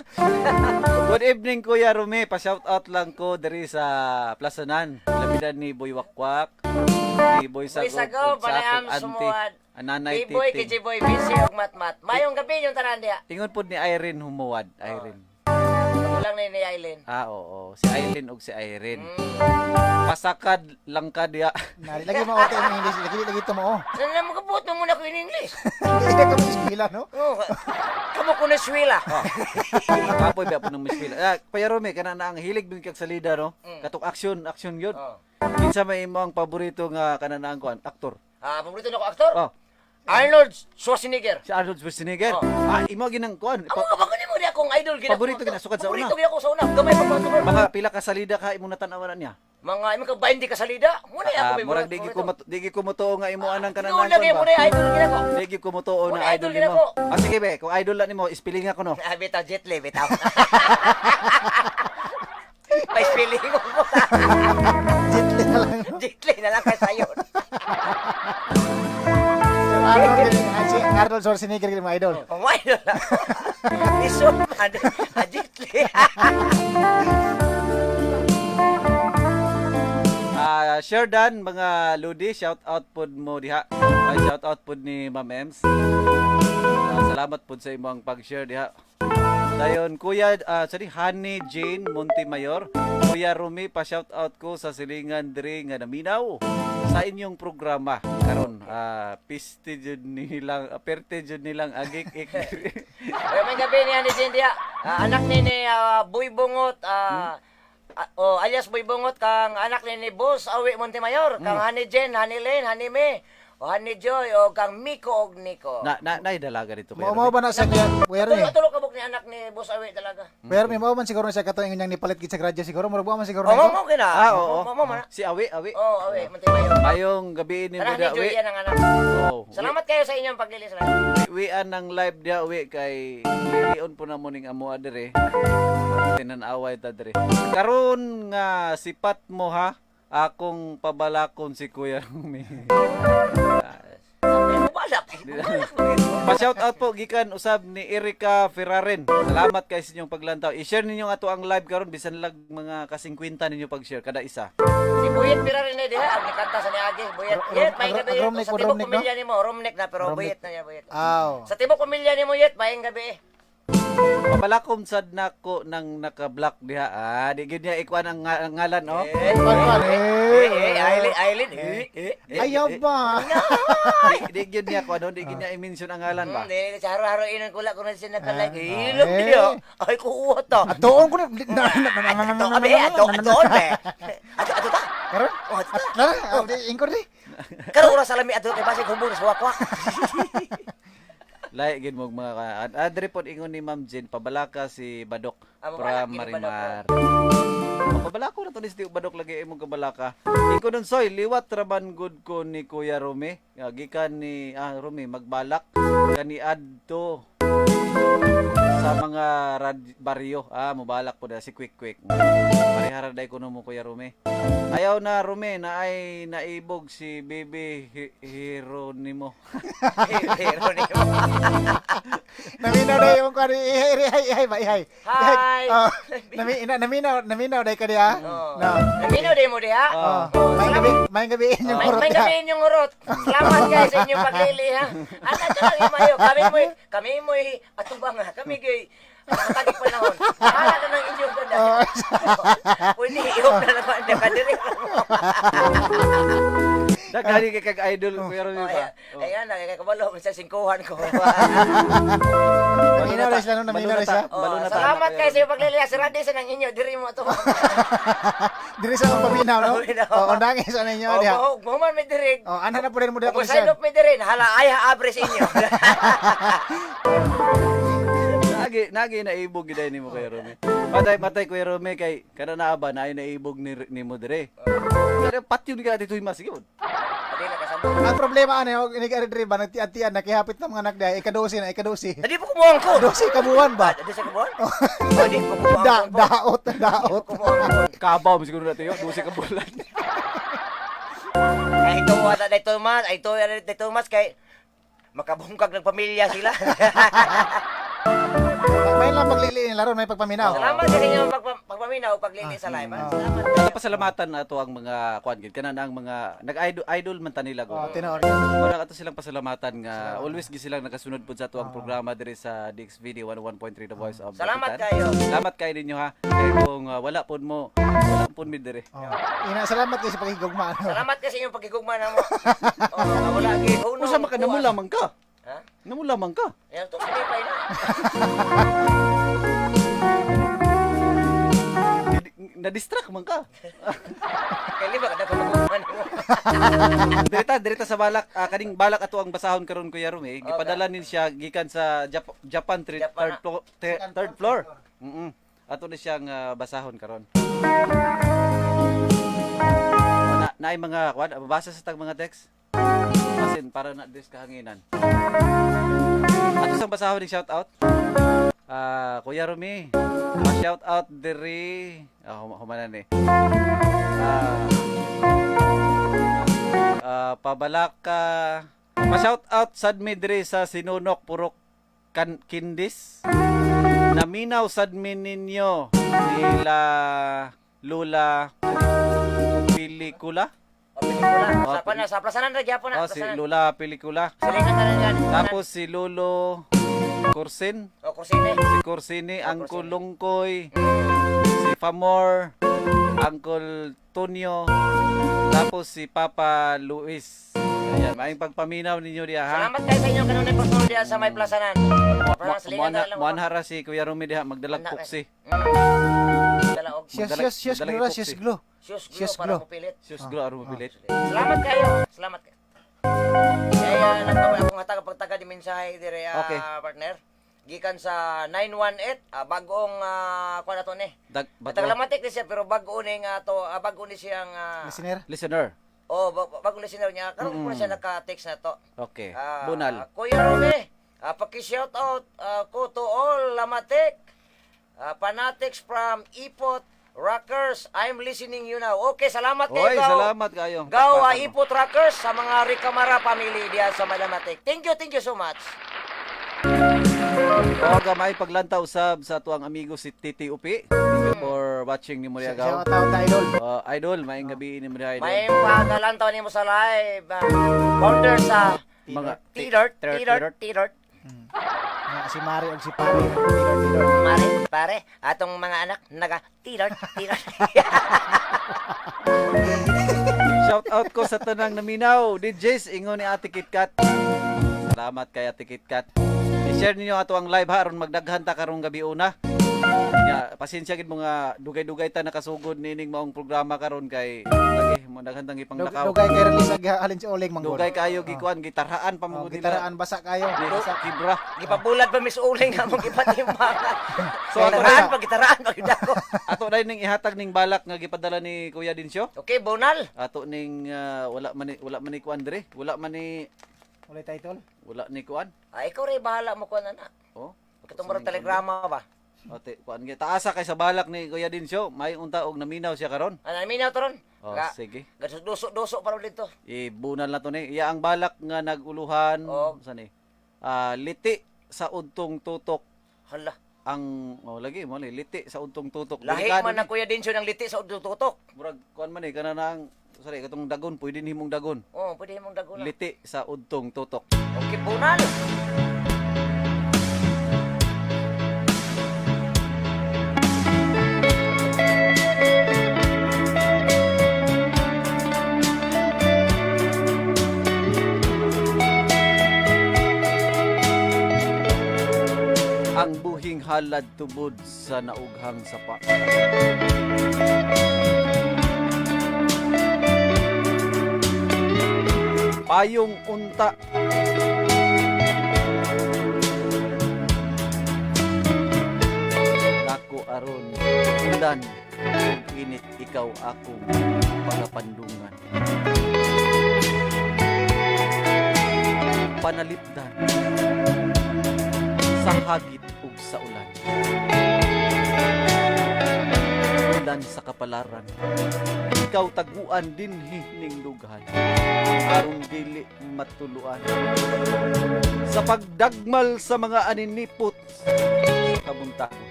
Good evening Kuya Rumi, pa-shout out lang ko diri sa Plasanan. Labidan ni Boy Wakwak, ni Boy Boy Sagob, Sagob, ug sa Panayam, akong auntie, Sumuad. Ananay Biboy, Titing. Kijiboy, Busy, ug Matmat. Mayong gabi yung tanan diya. Ingon pod ni Irene Humuwad, Irene. Kulang na ni Aileen. Ah, oo. Si Irene ug si Irene. Pasakad lang ka diya. Nari lagi mo ote ang English, lagi lagi to mo. oh. Sana mo kabuot mo muna ko in English. Hindi ka mo eskwela, no? Oh, kamo ko na swila. Kapoy ba po ng miswila. Ah, Kuya Rumi, kana na ang hilig dun kag salida, no? Katok action, action yun. Oh. Kinsa may imo ang paborito nga kana na ang kuan, aktor? Ah, paborito na ko aktor? Oh, Arnold Schwarzenegger. si Arnold Schwarzenegger. Oh. Ah, imo ginang kuan. Amo ka ba kunin mo niya akong idol gina. Paborito gina, sukad sa una. Paborito gina ako sa una. Gamay pa pa Mga pila ka salida ka imong natanawan niya. Mga imo ka 20 ka salida. Muna Ah, ako may murag di gyud ko di gyud ko motoo nga imo anang Noon kanang lagi kuan mo ba. na idol gina ko. Di gyud ko motoo na Muna idol idol gina nimo. ko. Ah, sige be, kung idol lang nimo, ispiling ako no. Ah, bitaw Jet Li, bitaw. May feeling ko po. Gently na lang. no? Jet Li na lang kay sayon. Si Arnold, ah, si Arnold Schwarzenegger gid mo idol. Oh, my idol ako. Iso man. Ah, Jet Li. Ah, share dan mga Ludi, shout out pod mo diha. Ah, shout out pod ni Ma'am Ems. Ah, salamat pod sa imong pag-share diha. Dayon Kuya, sorry, Honey Jane Montemayor. Kuya Rumi, pa shout out ko sa silingan diri nga naminaw sa inyong programa karon. Ah, piste jud nilang, perte jud nilang agik ik diri. Oy, may gabi niya ni Cindy. Ah, anak ni ni Boy Bungot, oh, alias Boy Bungot kang anak ni ni Boss Awi Montemayor, kang Honey Jen, Honey Len, Honey Me, o Honey Joy, o kang Miko og Nico. Na na nay dalaga dito Kuya Mao mao Rumi. ba na sa Kuya Kuya Rumi? Tulo tulo kabuk ni anak ni Boss Awi talaga. Kuya Rumi, mao man siguro na siya katong ingon niyang nipalit gid sa radyo siguro. Murag wa man siguro Oh, na mo ito. mo kina. Ah, oo. Mo mo man. Si Awi, Awi. Oh, Awi Montemayor. Mayong gabi ni Tara mo ni Joy Awi. yan ang anak. Oh, Salamat kayo sa inyong paglilis. Wian ng live dia wi kay lion po na mo ning amoa dire. Tinan-away ta dire. Karon nga sipat mo ha, akong pabalakon si Kuya Rumi. Balak. Balak. Pa-shout out po gikan usab ni Erika Ferraren. Salamat kay sa inyong paglantaw. I-share ninyo ato ang live karon bisan lag mga ka-50 ninyo pag-share kada isa. Si Buyet pira rin eh, diha ang nikanta sa niagi. Buyet. Yet may gabi. Romnick Sa po, tibok Romnick, no? pamilya nimo, Romnick na pero Romnick. Buyet na niya Buyet. Aw. Sa tibok pamilya nimo Yet, maayong gabi. Pabalakom sad nako nang naka-block diha. Ah, di gyud niya ikuan ang ngalan, oh. Eh, Kwan, kwan. eh, Eh, eh, Aileen, Aileen. Eh, eh, eh. Ayaw ba? Di gyud niya kuan, di gyud niya i-mention ang ngalan ba. Hindi, sa haro-haro inon ko lang kung siya nakalike. Ah, Ilog eh. niyo. Ay, kuha to. Atoon ko na. Na, na, na, na, na, Ato, na, abe, na, na, ato, na, na, ato, be. Ato, ato ta. Karon? Oh, ato ta. Tara, oh, di, ingkor di. Karon oras salami ato kay basig hubog sa wakwak. Lahi gyud mo mga ka. Diri pod ingon ni Ma'am Jane, pabalaka si Badok Ah, mabalak from gyud ni Badok. Marimar. Oh, pabalako na to ni si Badok lagi imong kabalaka. Iko nun soy, liwat raman good ko ni Kuya Rumi. Gikan ni Rumi magbalak kani adto sa mga baryo. Ah, mobalak po na si Quick Quick. Parihara day kuno mo, Kuya Rumi. Ayaw na Rumi na ay naibog si Baby Hieronimo. Pero ni mo. Naminaw na yung kwan. Ihay, ihay, ihay ba, ihay. Hi. Oh, naminaw day ka diha. Oh. No. Naminaw day mo diha. Oh. Oh, may gabi inyong May, kurot may diha. gabi inyong urot. Salamat guys sa inyong paglili ha. Ana to lang yung mayo. Kami mo'y atubang ha. Kami gay nakatagig panahon. Bahala na ng inyong ganda. Oh. Pwede ihop na lang ang nakadiri. Daghan kay kag idol, Kuya Rumi ba? Oh, ayan na, kay kabalo sa singkuhan ko. Naminaw na sila, no? Naminaw na sila. Oh, salamat kayo sa inyong paglili. ha. Sirade sa nang inyo diri mo to. Diri sa akong paminaw, no? Paminaw. Oh, undangin sa ninyo Oh, diha. human mi diri. Oh, ana na po rin mo diha Kung sign up mi diri, hala ay haabre sa inyo. Nagi nagi naibog gid nimo, Kuya Rumi. Patay patay, Kuya Rumi, kay kana naa ba naay naibog ni nimo dire. Pero patyon ka dito mas gyud. Adi na kasama. Ang problema ano, og inig ari diri ba nagtian-tian nakihapit na mga anak diha, ika-12 na, ika-12. Adi po kumuang ko. 12 ka buwan ba? Adi sa kabuan? Adi po kumuang Da, ko. daot, daot. Kumuang ko. Kabaw mo siguro natin yun, 12 ka bulan. Ay, ito wala na ito mas, ay ito wala na ito mas kay makabungkag ng pamilya sila. May lang paglili nila ron, may pagpaminaw. Salamat sa inyong pagpaminaw, paglili sa live. Ha? Salamat. Ato pasalamatan na ato ang mga kuan gid kana na ang mga nag-idol idol man ta nila Oh, gud. tinuod. Wala ato silang pasalamatan nga always gid silang nakasunod pud sa ato ang programa diri sa DXVD 101.3 The Voice of Salamat Dapitan. kayo. Salamat kayo ninyo ha. Kay kung wala pud mo, wala pud mi diri. Oh. Ina, salamat kayo sa pakigugma. Ano. Salamat kasi inyong pagkigugma na mo. Oh, wala gi hunong. Usa man ka namula man ka. Ha? Namula man ka. Yan to silipay na. Na-distract man ka. Kay liba kada ka magugma nimo. Dirita dirita sa balak, kaning balak ato ang basahon karon, Kuya Rumi. Gipadala nin siya gikan sa Japan, Japan third na. floor, third floor. Ato ni siyang basahon karon. Na naay mga kwan, basa sa tag mga text. Basin para na dis kahanginan. Ato sang basahon ni shout out. Ah, Kuya Rumi, pa-shout out diri. Ah, humana ni. Pabalaka. Pa-shout out sad mi diri sa Sinunok Purok kan Kindis. Naminaw sad mi ninyo nila Lula Pelikula. O pelikula. Oh, Sa pa na sa plasanan ra gyapon na. Oh, si Plasanan. Lula Pelikula. Silingan na lang yan. Tapos si Lolo Corsin, O kursine. si Corsini, Uncle Lungkoy, si Famor, Uncle Tonyo, tapos si Papa Luis. Ayan, maayong pagpaminaw ninyo diha ha. Salamat kayo sa inyong kanunay pagsulod diha sa may plasanan. Plasanan, silingan na lang. Muanhara si Kuya Rumi diha magdalag Anak, eh. puksi. Dala og Siyas, Magdala- siyas, siyas, magdala glo, epoxy. siyas, glo. Siyos glo Siyos para glo. mopilit. Siyos glo aron mopilit. Salamat kayo. Salamat kayo. Kaya nagpamay akong hatag pagtaga di mensahe dire Okay. partner. Gikan sa 918, bagong kuan ato ni. Dag bato. Taglamatik ni siya pero bago ni nga to, bago ni siyang Listener. Listener. oh, bago listener niya. Karon ko na siya naka-text na to. Okay. Ah, Bunal. Kuya Rome, paki-shout out ko to all Lamatic fanatics from Ipot Rockers. I'm listening you now. Okay, salamat kayo. Oy, Gaw. salamat kayo. Gaw, Pakpakan mo. Ipot Rockers sa mga Ricamara family diya sa Malamatic. Thank you so much. O gamay paglantaw sab sa tuang amigo si Titi Upi. Thank you for watching ni Muria Gaw. Shout out idol. Idol, maayong gabi ni Muria Idol. May pagalantaw nimo sa live. Founder sa Mga T-Dart, T-Dart, T-Dart, T-Dart. Nga si Mari og si Pari nagtilor-tilor. Mare, pare, atong mga anak naga tilor tilor. Shout out ko sa tanang naminaw. DJs ingon ni Ate KitKat. Salamat kay Ate KitKat. I-share ninyo ato ang live ha aron magdaghan ta karong gabi una. Ya, pasensya gid mga dugay-dugay ta nakasugod nining maong programa karon kay lagi mo daghan tang ipanglakaw. Dugay kay release ag halin si Oleg manggol. Dugay kayo gikuan gitarhaan pa Oh, mo nila. gitaraan basa kayo. Basa kibra. Gipabulad pa mis uling among gipatimbangan. So, ato gitaraan na- pa gitaraan pa gyud ako. Ato dai ning ihatag ning balak nga gipadala ni Kuya Dinsyo. Okay, bonal. Ato ning wala man ni kuan dire. Wala man ni Walay title. wala ni kuan. Ah, ikaw rin bahala mo kuan ana. Oh. Katong murag telegrama ba? Ate, kuan gyud. Taasa kay sa balak ni Kuya Dinsyo, may unta og naminaw siya karon. Ano naminaw to ron? Oh, sige. Dusok-dusok pa ron dito. Ibunal na to ni. Iya ang balak nga naguluhan Og. sa ni. Ah, liti sa udtong tutok Hala. ang oh lagi mo ni liti sa udtong tutok. Lahi Delikado man ni. na Kuya Dinsyo ng liti sa tutok. Murag kuan man ni kana na ang sorry katong dagon pwede nihimong dagon. Oh, pwede mong daguna. Liti sa udtong tutok. Okay, bunal. Ang buhing halad tubod sa naughang sapa. Payong unta. Dako aron ulan ug init ikaw akong pagapandungan. Panalipdan sa hagit ug sa ulan. Ulan sa kapalaran. Ikaw taguan dinhi ning dughan. Aron dili matuluan. Sa pagdagmal sa mga aninipot sa kabuntagon.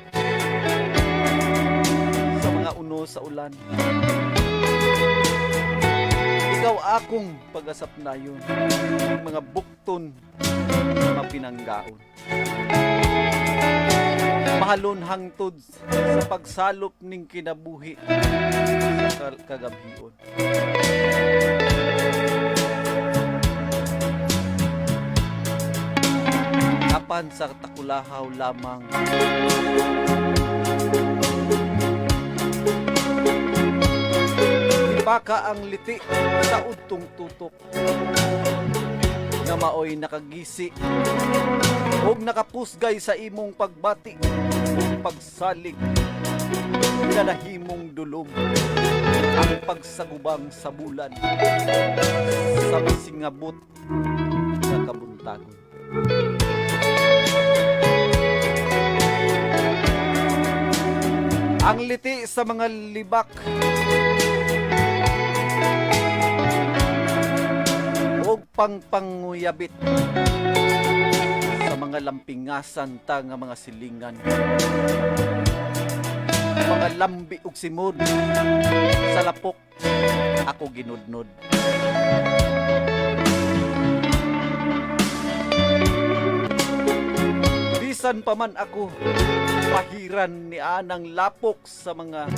Sa mga uno sa ulan. Ikaw akong pagasap nayon. Mga bukton na mapinanggaon mahalon hangtod sa pagsalop ning kinabuhi sa kagabhion. Apan sa takulahaw lamang Baka ang liti sa udtong tutok nga maoy nakagisi og nakapusgay sa imong pagbati ug pagsalig nga nahimong dulom ang pagsagubang sa bulan sa singabot nga kabuntagon. Ang liti sa mga libak og pangpanguyabit sa mga lampingasan ta nga mga silingan, mga lambi ug simod sa lapok ako ginudnod. Bisan pa man ako pahiran ni anang lapok sa mga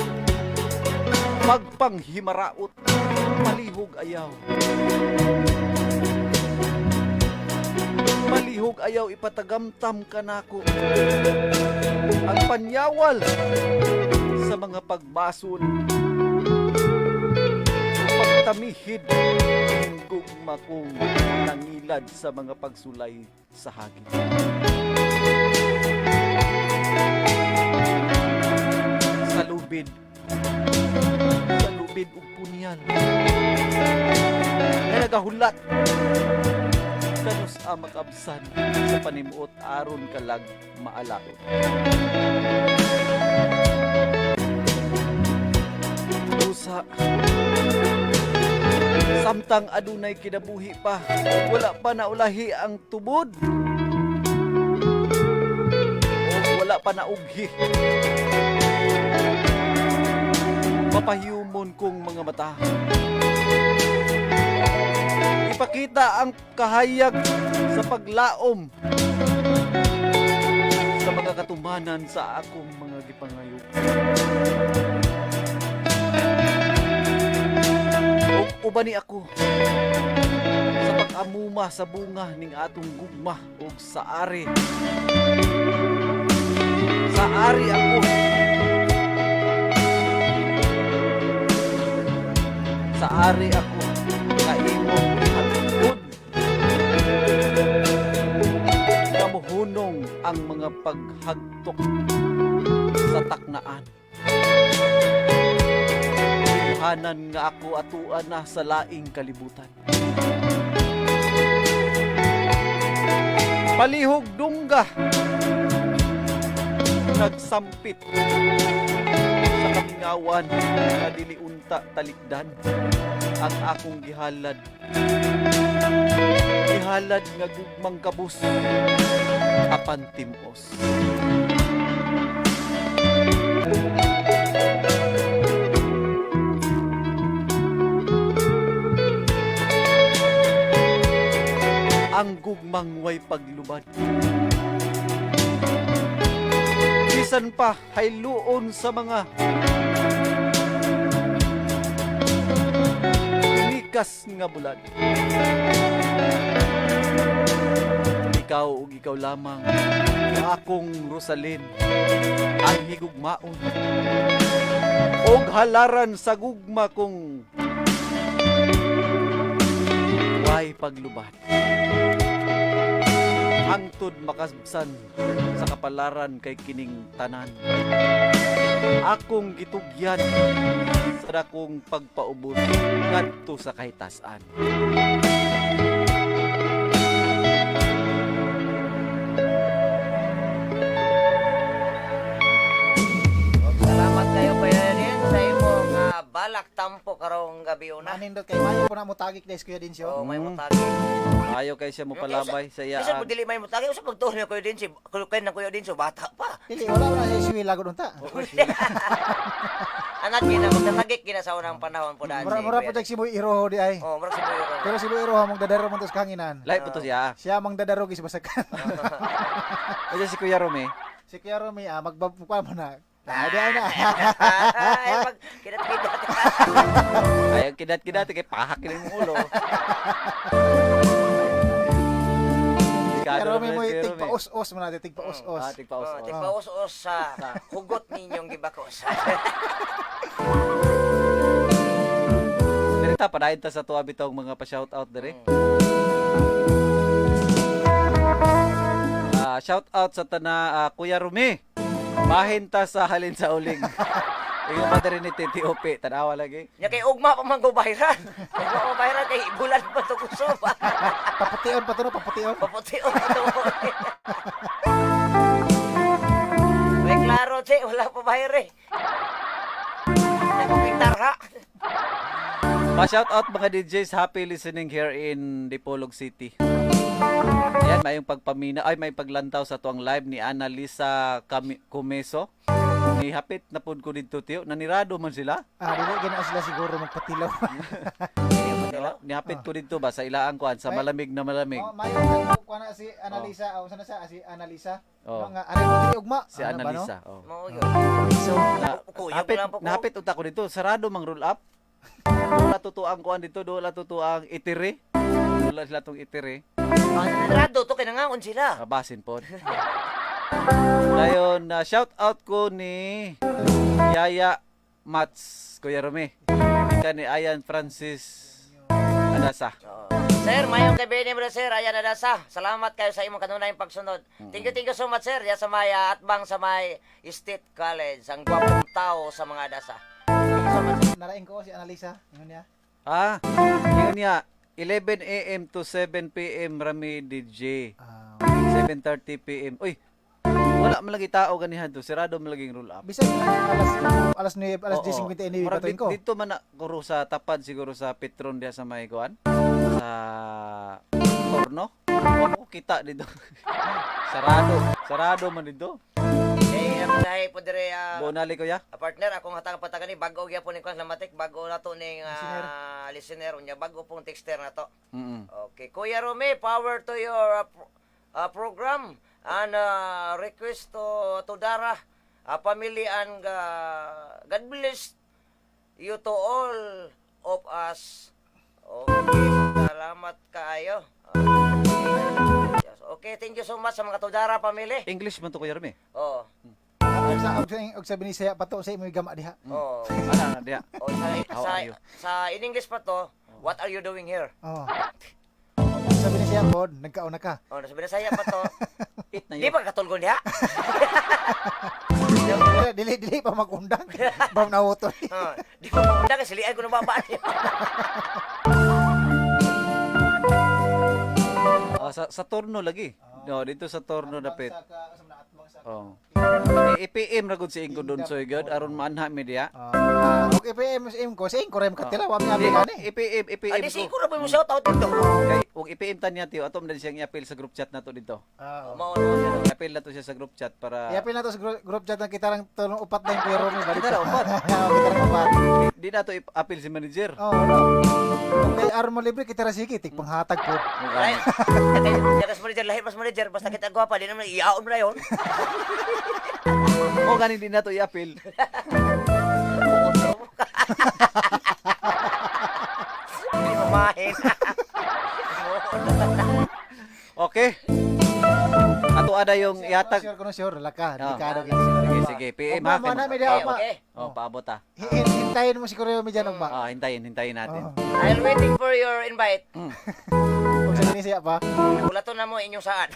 magpanghimaraot, palihog ayaw. Palihog ayaw ipatagamtam kanako ang panyawal sa mga pagbasol ug pagtamihid ng gugma kong nangilad sa mga pagsulay sa hagit. Sa lubid, sa lubid ug punyal nga nagahulat kanus a makabsan sa panimuot aron kalag maalaot. Usa samtang adunay kinabuhi pa, wala pa naulahi ang tubod. O wala pa naughi. Mapahiyumon kong mga mata. Ipakita ang kahayag sa paglaom. Katumanan sa akong mga gipangayo. Ug uban ni ako sa pag-amuma sa bunga ning atong gugma ug sa ari. Sa ari ako. Sa ari ako nga imong gihatod. Kamuhunong ang mga paghagtok sa taknaan. Hanan nga ako atuan na sa laing kalibutan. Palihog dungga nagsampit sa kamingawan nga dili unta talikdan ang akong gihalad. Gihalad nga gugmang kabus apan timos. Ang gugmang way paglubad. Bisan pa hayluon sa mga likas nga bulad. Ikaw ug ikaw lamang akong Rosalyn ang higugmaon og halaran sa gugma kong way paglubad. Hangtod makasabsan sa kapalaran kay kining tanan. Akong gitugyan sa dakong pagpaubos ngadto sa kahitasan. Salamat kayo Kuya Din sa imong balak tampo karong gabi una. Manindot kay mayo po na mo tagik guys, Kuya Dinsyo. Oh, may mutagi. Ayaw kay siya mo palabay sa iya. Bisan mo dili may mutagi, usa pagtuon ni Kuya Dinsi, kay nang Kuya Dinsi bata pa. Dili, wala wala siya siwila lagod unta. Anak gina magtatagik gina sa unang panahon po daan. Mura si mura Kuya po si Boy Iroho di ay. Din. Oh, mura si Boy Iroho. Pero si Boy Iroho mong dadaro mo sa kanginan. Lahi po to siya. Siya mang dadaro gis basakan. Kaya si Kuya Rome. Si Kuya Romy magbabukwa mo na. Ah, di ay na. Ay, pag kidat-kidat. Ayaw kidat-kidat kay pahak kini mong ulo. Kuya Delikado Romy naman mo si Kuya Rome. tigpa-us-us mo na, tigpa-us-us. Ah, tigpa-us. Oh, tigpaus-us sa hugot ninyong gibakos. Diri ta padayon ta sa tuwa bitong mga pa-shoutout diri. Ah, shoutout sa tana Kuya Rumi. Bahin ta sa halin sa uling. Ingon pa diri ni Titi Ope, tanawa lagi. Nya kay ugma pa man go bahiran. Ugma pa bahiran kay bulan pa to kusob. Papution pa to no, papution. Paputi o to. May klaro, che, wala pa bahir eh. Nagpintarha. Pa-shoutout mga DJs, happy listening here in Dipolog City. Ayan, mayong pagpamina, ay may paglantaw sa tuang live ni Annalisa Comeso. Ni hapit na pud ko didto tiyo, nanirado man sila. Ah, dili gina sila siguro magpatilaw. No? Ni hapit ko didto ba sa ilaang kuan sa malamig na malamig. Oh, mayo kay kuha na si Annalisa, oh, sana siya si Annalisa. Oh. Mga ari mo dili ugma. Si Ano ba, no? Annalisa. Oh. Mao yun. So, Na, Kuyog hapit, lang po ko. nahapit unta ko dito, sarado mang roll up. Dola totoo ang kuan dito, dola totoo ang itiri. Dola sila tong itiri. Rado to kay nangaon sila. Abasin po. Dayon, na shout out ko ni Yaya Mats, Kuya Rumi. Ika ni Ayan Francis Adasa. Sir, mayong gabi ni bro, sir. Ayan na sa. Salamat kayo sa imong kanunayang pagsunod. Thank you so much, sir. Ya sa may atbang sa may State College, ang gwapong tao sa mga dasa. Thank you so much. Naraing ko si Annalisa. Ingon niya. Ah, yun niya. 11 a.m. to 7 p.m. Rami DJ. Ah, 7:30 p.m. Uy, wala man lagi tao ganihan to. Sarado man laging roll up. bisan alas alas 9, alas Oo. 10:59 Murag patuin ko. Dito man na guro sa tapad siguro sa Petron diha sa may kuan. Sa Torno. Wala ko kita dito. Sarado. Sarado man dito. Eh, ang lahi po dire Bonali ko ya. partner, akong hatag patagan ni bago gyapon ni kwan lamatik, bago na to ning listener unya, bago pong texter na to. Okay, Kuya Rome, power to your program. And request to Dara, family and God bless you to all of us. Okay, salamat kaayo. Yes. Okay, thank you so much sa mga Tudara family. English man to, Kuya Remy. Oh. Og sa Binisaya pa to sa imo gama diha. Oh. Ana na diha. Oh, sa, How sa, are you? sa in English pa to, what are you doing here? Oh. Sa Binisaya pod, nagkaon na ka. Oh, sa Binisaya pa to. Eat na Di yun. ba katulgon diha? Dili dili dili pa magundang. Bam na auto. Oh, di ba magunda kasi liay ko na babaan. Ah, sa torno lagi. No, dito sa torno dapit. Oh. I-PM ra gud si Ingo doon soy gyud aron maanha mi diha. Ah, okay, PM SM ko, sa ingko rem katila, wa mi abi gani. IPM IPM Adi ko. siguro po mo shout out dito. Kay ug IPM ta niya tiyo ato man siyang i-appeal sa group chat nato dito. Ah. Mao no siya. I-appeal nato siya sa group chat para I-appeal na to sa group chat ng kita lang tulong upat na yung Kuya Romy. Balik. Kita ra upat. Oo, kita ra upat. Di nato i-appeal si manager. Oo, no. Kung kay aron mo libre, kita ra sige, tigpanghatag po. Ay, kay mas manager, lahi mas manager, basta kita gwapa, di naman iaon mo na yon. O gani di nato i-appeal. Hindi mamahin. Okay. Ato ada yung ihatag. Sure ko no, sure, laka, Ah. delikado kita. Sige, sige. PM ha. Ugma, mo na, may diha, Okay, ugma. okay. Oh, paabot ah. Hintayin mo si Kuya Romy dyan, ugma. Ah, hintayin, hintayin natin. Oo. I'm waiting for your invite. Kung sa Binisaya pa. Ulaton na mo inyong saan.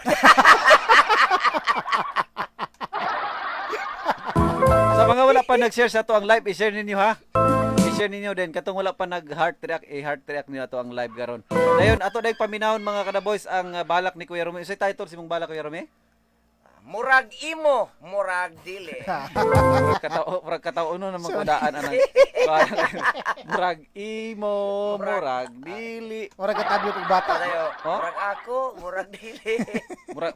Sa mga wala pa nag-share sa ato ang live, i-share ninyo ha. I-share ninyo din katong wala pa nag-heart react, i-heart react niyo ato ang live karon. Dayon ato dayong paminahon mga kada-boys ang balak ni Kuya Rumi. Unsay title si mong balak, Kuya Rumi? Murag imo, murag dili. Murag katao no naman kudaan anang balak. Murag imo, murag dili. Ora katabyo kog bata. Tayo, Oh? murag ako, murag dili.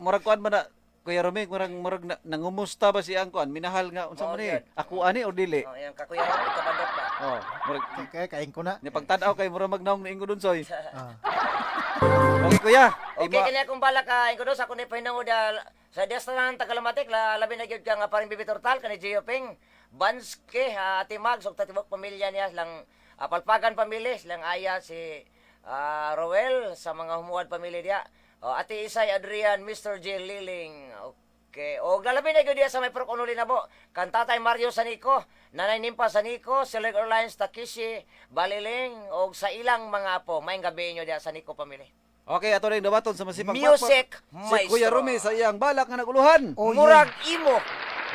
Murag kuan man na Kuya Rumi, murag nangumusta ba siya ang kuan? Minahal nga unsa Mao man ni? gyud. Ako ani o dili? Oh, yan kakuya Rami, kabandok ba? Oh, murag Kaya kain ko na. nya pagtan-aw kay murag magnaong ni Ingo Dunsoy. Ah. Okay kuya. Okay, kini akong balak ka, ingko dos ako ni pahinangod sa Destanan Tagalamatik, la labi na gyud ka nga paring Bibi Tortal kani Gio Ping. Banske Ate Mags ug tatibok pamilya niya lang palpagan pamilya lang aya si Roel sa mga humuad pamilya diya. Oh, Ate Isay Adrian, Mr. J Liling. Okay. Og lalabi na gyud diya sa may Prok Uno Linabo. Kan Tatay Mario Sanico, Nanay Nimpa Sanico, Select Airlines Takeshi Baliling og sa ilang mga apo. Maayong gabi inyo diya sa Nico pamilya. Okay, ato rin dabaton sa masipag Music pakpak. Si Kuya Maestro. Rumi sa iyang balak nga naguluhan. Oh, yeah. Murag imo,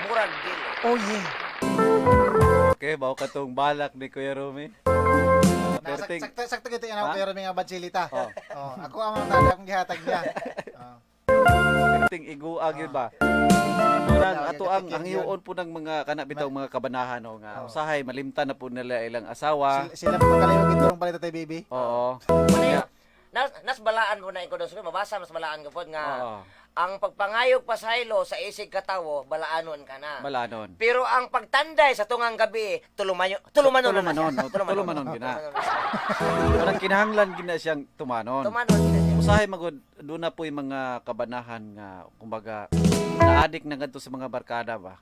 murag dili. Oh yeah. Okay, bawo ka tong balak ni Kuya Rumi. Na, Perting. sakto sakto kita yan ako Ha? Kuya Romy nga badsilita. Oh. Oh, ako ang mga tala akong gihatag niya. Oh. Perting iguag yun ba? Murag ato ang Yun. ang hiuon po ng mga kana bitaw mga kabanahan o nga usahay malimtan na po nila ilang asawa. Sila pa kalayo giturong palit tay baby. Oo. Ano yun? Nas balaan po na ikaw doon. Mabasa, mas balaan ko po nga. Oo. Ang pagpangayog pasaylo sa isig katawo, balaanon ka na. Balanon. Pero ang pagtanday sa tungang gabi, tulumanon, tulumanon na Tulumanon, siya. oh, tulumanon gina. Walang kinahanglan gina siyang tumanon. Tumanon gina siya. Usahay magod doon na po yung mga kabanahan nga kumbaga naadik na ngadto sa mga barkada ba.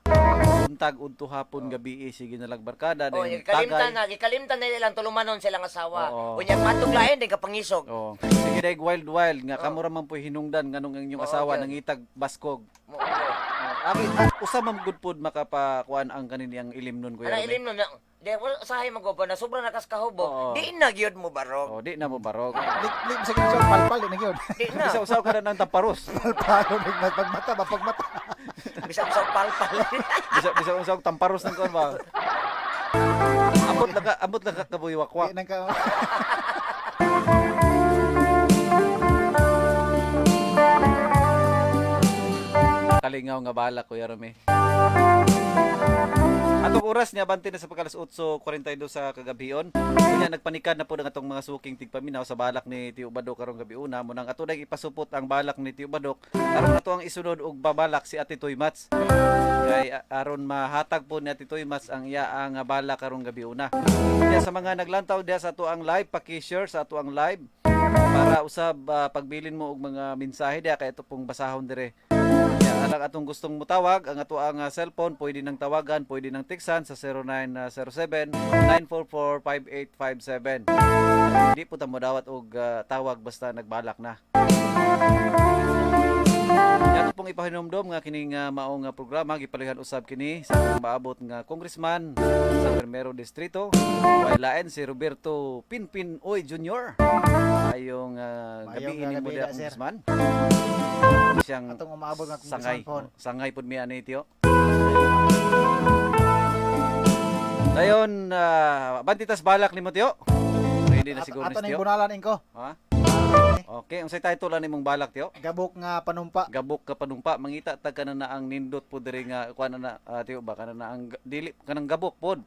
Untag udto hapon gabi eh, sige na lang barkada Oh, dayon gikalimtan tagay. na, gikalimtan na nilang tulumanon silang asawa. Oo. Unya matug lain din kapangisog. Oh. Sige daig wild wild nga kamo ra man po'y hinungdan nganong ang inyong Oo, asawa gyud. nangitag baskog. Mo, mo. Aki usa man gud pod makapakuan ang kanini ang ilim nun kuya. Ana Rene. ilim nun na. Di wala sahay magoba na sobra nakas Oo. kahubog. Di na gyud mo barog. Oh, di na mo barog. Di di sa kinsa palpal di na gyud. Di na. Bisa usaw ka na ng tamparos. Palpal pagmata ba pagmata. Bisa sa palpal. Bisa bisa usaw tamparos ng kuan ba. Ambot lang ka kabuy wakwak. Di nang ka. Kalingaw nga bala Kuya Rome. Atong oras niya abante na sa pagkalas 8:42 sa kagabion. Unya nagpanikad na po ng atong mga suking tigpaminaw sa balak ni Tio Badok karong gabi una mo nang ato dayong ipasupot ang balak ni Tio Badok aron ato ang isunod og babalak si Ate Toy Mats. Kay aron mahatag po ni Ate Toy Mats ang iya ang balak karong gabi una. Unya sa mga naglantaw diha sa ato ang live, paki-share sa ato ang live para Para usab pagbilin mo og mga mensahe diha kay ato pong basahon dire. Kaya alang atong gustong mutawag, ang ato ang cellphone pwede nang tawagan, pwede nang teksan sa 0907 944 5857. Hindi po ta modawat og tawag basta nagbalak na. Ato pong ipahinumdom nga kining maong programa gipalihan usab kini sa atong maabot nga congressman sa Primero Distrito, walain si Roberto Pinpin Oy Jr. Ayong gabi Maayong ini mo gabi diha, na, sir. congressman. Siyang Atong umaabot nga sangay. congressman phone. Sangay pud mi ani tiyo. Dayon bantitas balak nimo tiyo. Ready na siguro Ato ni ning tiyo. bunalan ingko. Ha? Okay, unsay title ani mong balak tiyo? Gabok nga panumpa. Gabok ka panumpa, mangita tag kana na ang nindot po diri nga kuan na na tiyo ba kana na ang dili kanang gabok pod.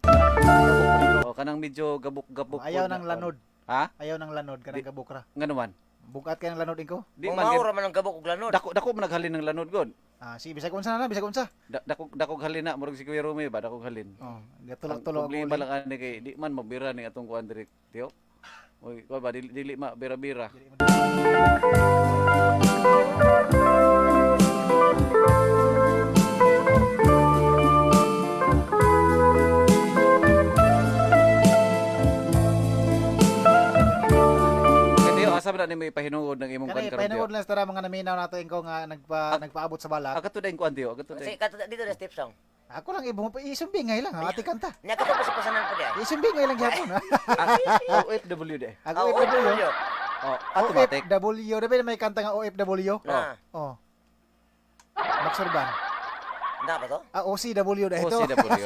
O kanang medyo gabok-gabok pod Ayaw na- ng lanod. Ha? Ayaw ng lanod kanang gabok ra. Ngano man? Bugat kay ng lanod ingko. Di Kung man maura man ang gabok og lanod. dako dako man naghalin ng lanod god. Ah, sige bisag unsa na na, bisag unsa. Dako dako halin na murag si Kuya Rumi ba dako halin. Oh, Ang gatulok-tulok problema lang ani kay di man mabira ni atong kuan diri tiyo. Oy, kuan ba dili, dili ma bira-bira. Kay tiyo asa ba na nimo ipahinungod ng imong kuan Kanay karon tiyo? pahinungod lang sa tara mga naminaw nato ingko nga nagpaabot sa balak. Akato dayong kuan tiyo, akato Kasi dayong. kato dito na step song. Ako lang ibo isumbingay lang ha, ati kanta. Nya kato pa sa pasanan po diay. Isumbingay lang gyapon ha. Ah, OFW di. Ako Oh, OFW. OFW. Oh, automatic. OFW, di ba may kanta nga OFW? Na. Oh. Maxurban. Na ba to? Ah, OCW na ito. OCW.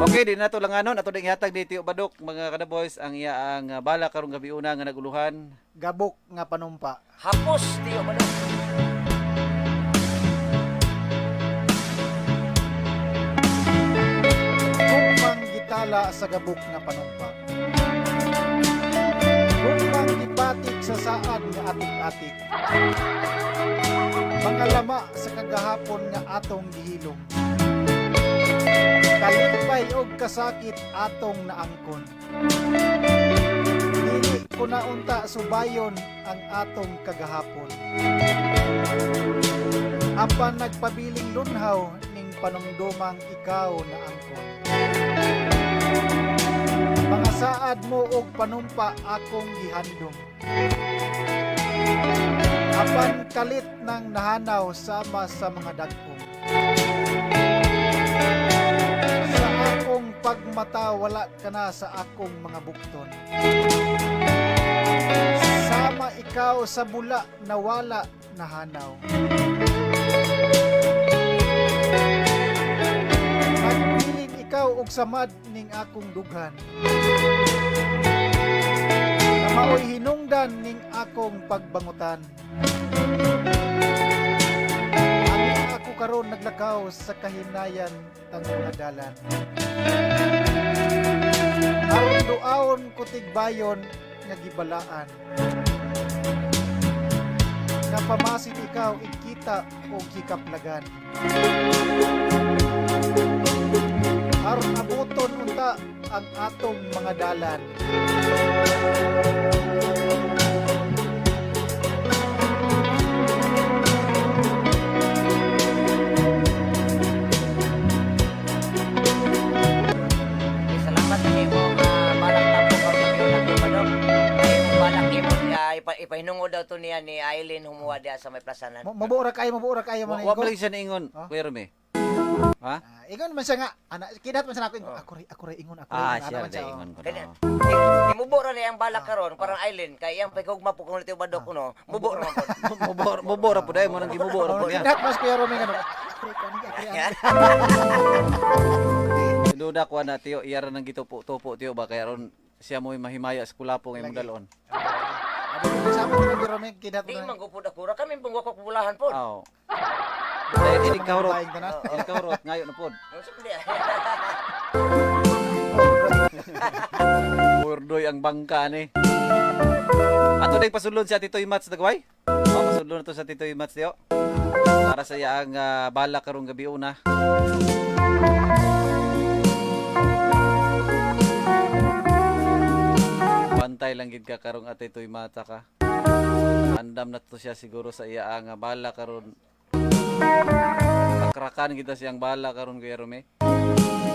Okay, di na to lang anon. Ato ding ihatag ni Tio Badok, mga kada boys, ang iya ang bala karong gabi una nga naguluhan. Gabok nga panumpa. Hapos tiyo ba no? Gugmang gitala sa gabok nga panumpa. Gugmang gipatik sa saad nga atik-atik. Mga lama sa kagahapon nga atong gihilom. Kalipay og kasakit atong naangkon. Dili ko na unta subayon ang atong kagahapon. Apan nagpabiling lunhaw ning panumdumang ikaw na angkon. Mga saad mo og panumpa akong gihandom. Apan kalit ng nahanaw sama sa mga dagpong. Sa akong pagmata wala ka na sa akong mga bukton. Sama ikaw sa bula nawala nahanaw. Nagbilin ikaw og samad ning akong dughan. Na maoy hinungdan ning akong pagbangutan. Ani ako karon naglakaw sa kahinayan tang mga dalan. Aron duaon ko tigbayon nga gibalaan. Nga pamasin ikaw ikita og hikaplagan. Aron abuton unta ang atong mga dalan. Okay, salamat sa imong balak tapo karon gabi una tiyo ba no? Ay imong balak imong ipahinungod daw to niya ni Aileen humuwa diha sa may plasanan. Mabuo ra kayo, mabuo ra kayo Wa man wa ingon. pa lang siya niingon, Ha? Kuya Rumi. Ha? Ah, ingon man siya nga, ana kidat man siya nako ingon. Ako ray ingon, ako ray Ah, ingon. Ana siya man siya, ra oh. ingon ko Kaya no. imubo ra niya ang balak karon parang Aileen kay iyang pagkugma po kung tiyo ba dok kuno. Mubo ra man pod. Mubo mubo ra pud ay mo nang gimubo ra Oh, pud niya. kidat mas Kuya Romy nga. Ako ray kuan ako ray ani. Duda ko na tiyo, iya ra nang gitupo-tupo tiyo ba kay aron siya mo'y mahimaya sa kulapo nga imong dalon. Abo sama ni Kuya Romy kidat Di man. man gupod ako ra kami pong ko kubulahan pod. Aw. Dahil ini kahurot. Babaeng tanan. Ini kahurot ngayo na pod. Unsa pa di? Burdoy ang bangka ni. Ato dayong pasulod si Ate Toy Mats dagway. Oh, pasulod na to sa Tito Mats tiyo. Para sa iyang bala karong gabi una. Bantay lang gid ka karong ate Toy Mata ka. Andam na to siya siguro sa iya nga bala karon. Kakrakan kita siyang bala karon, Kuya Rome.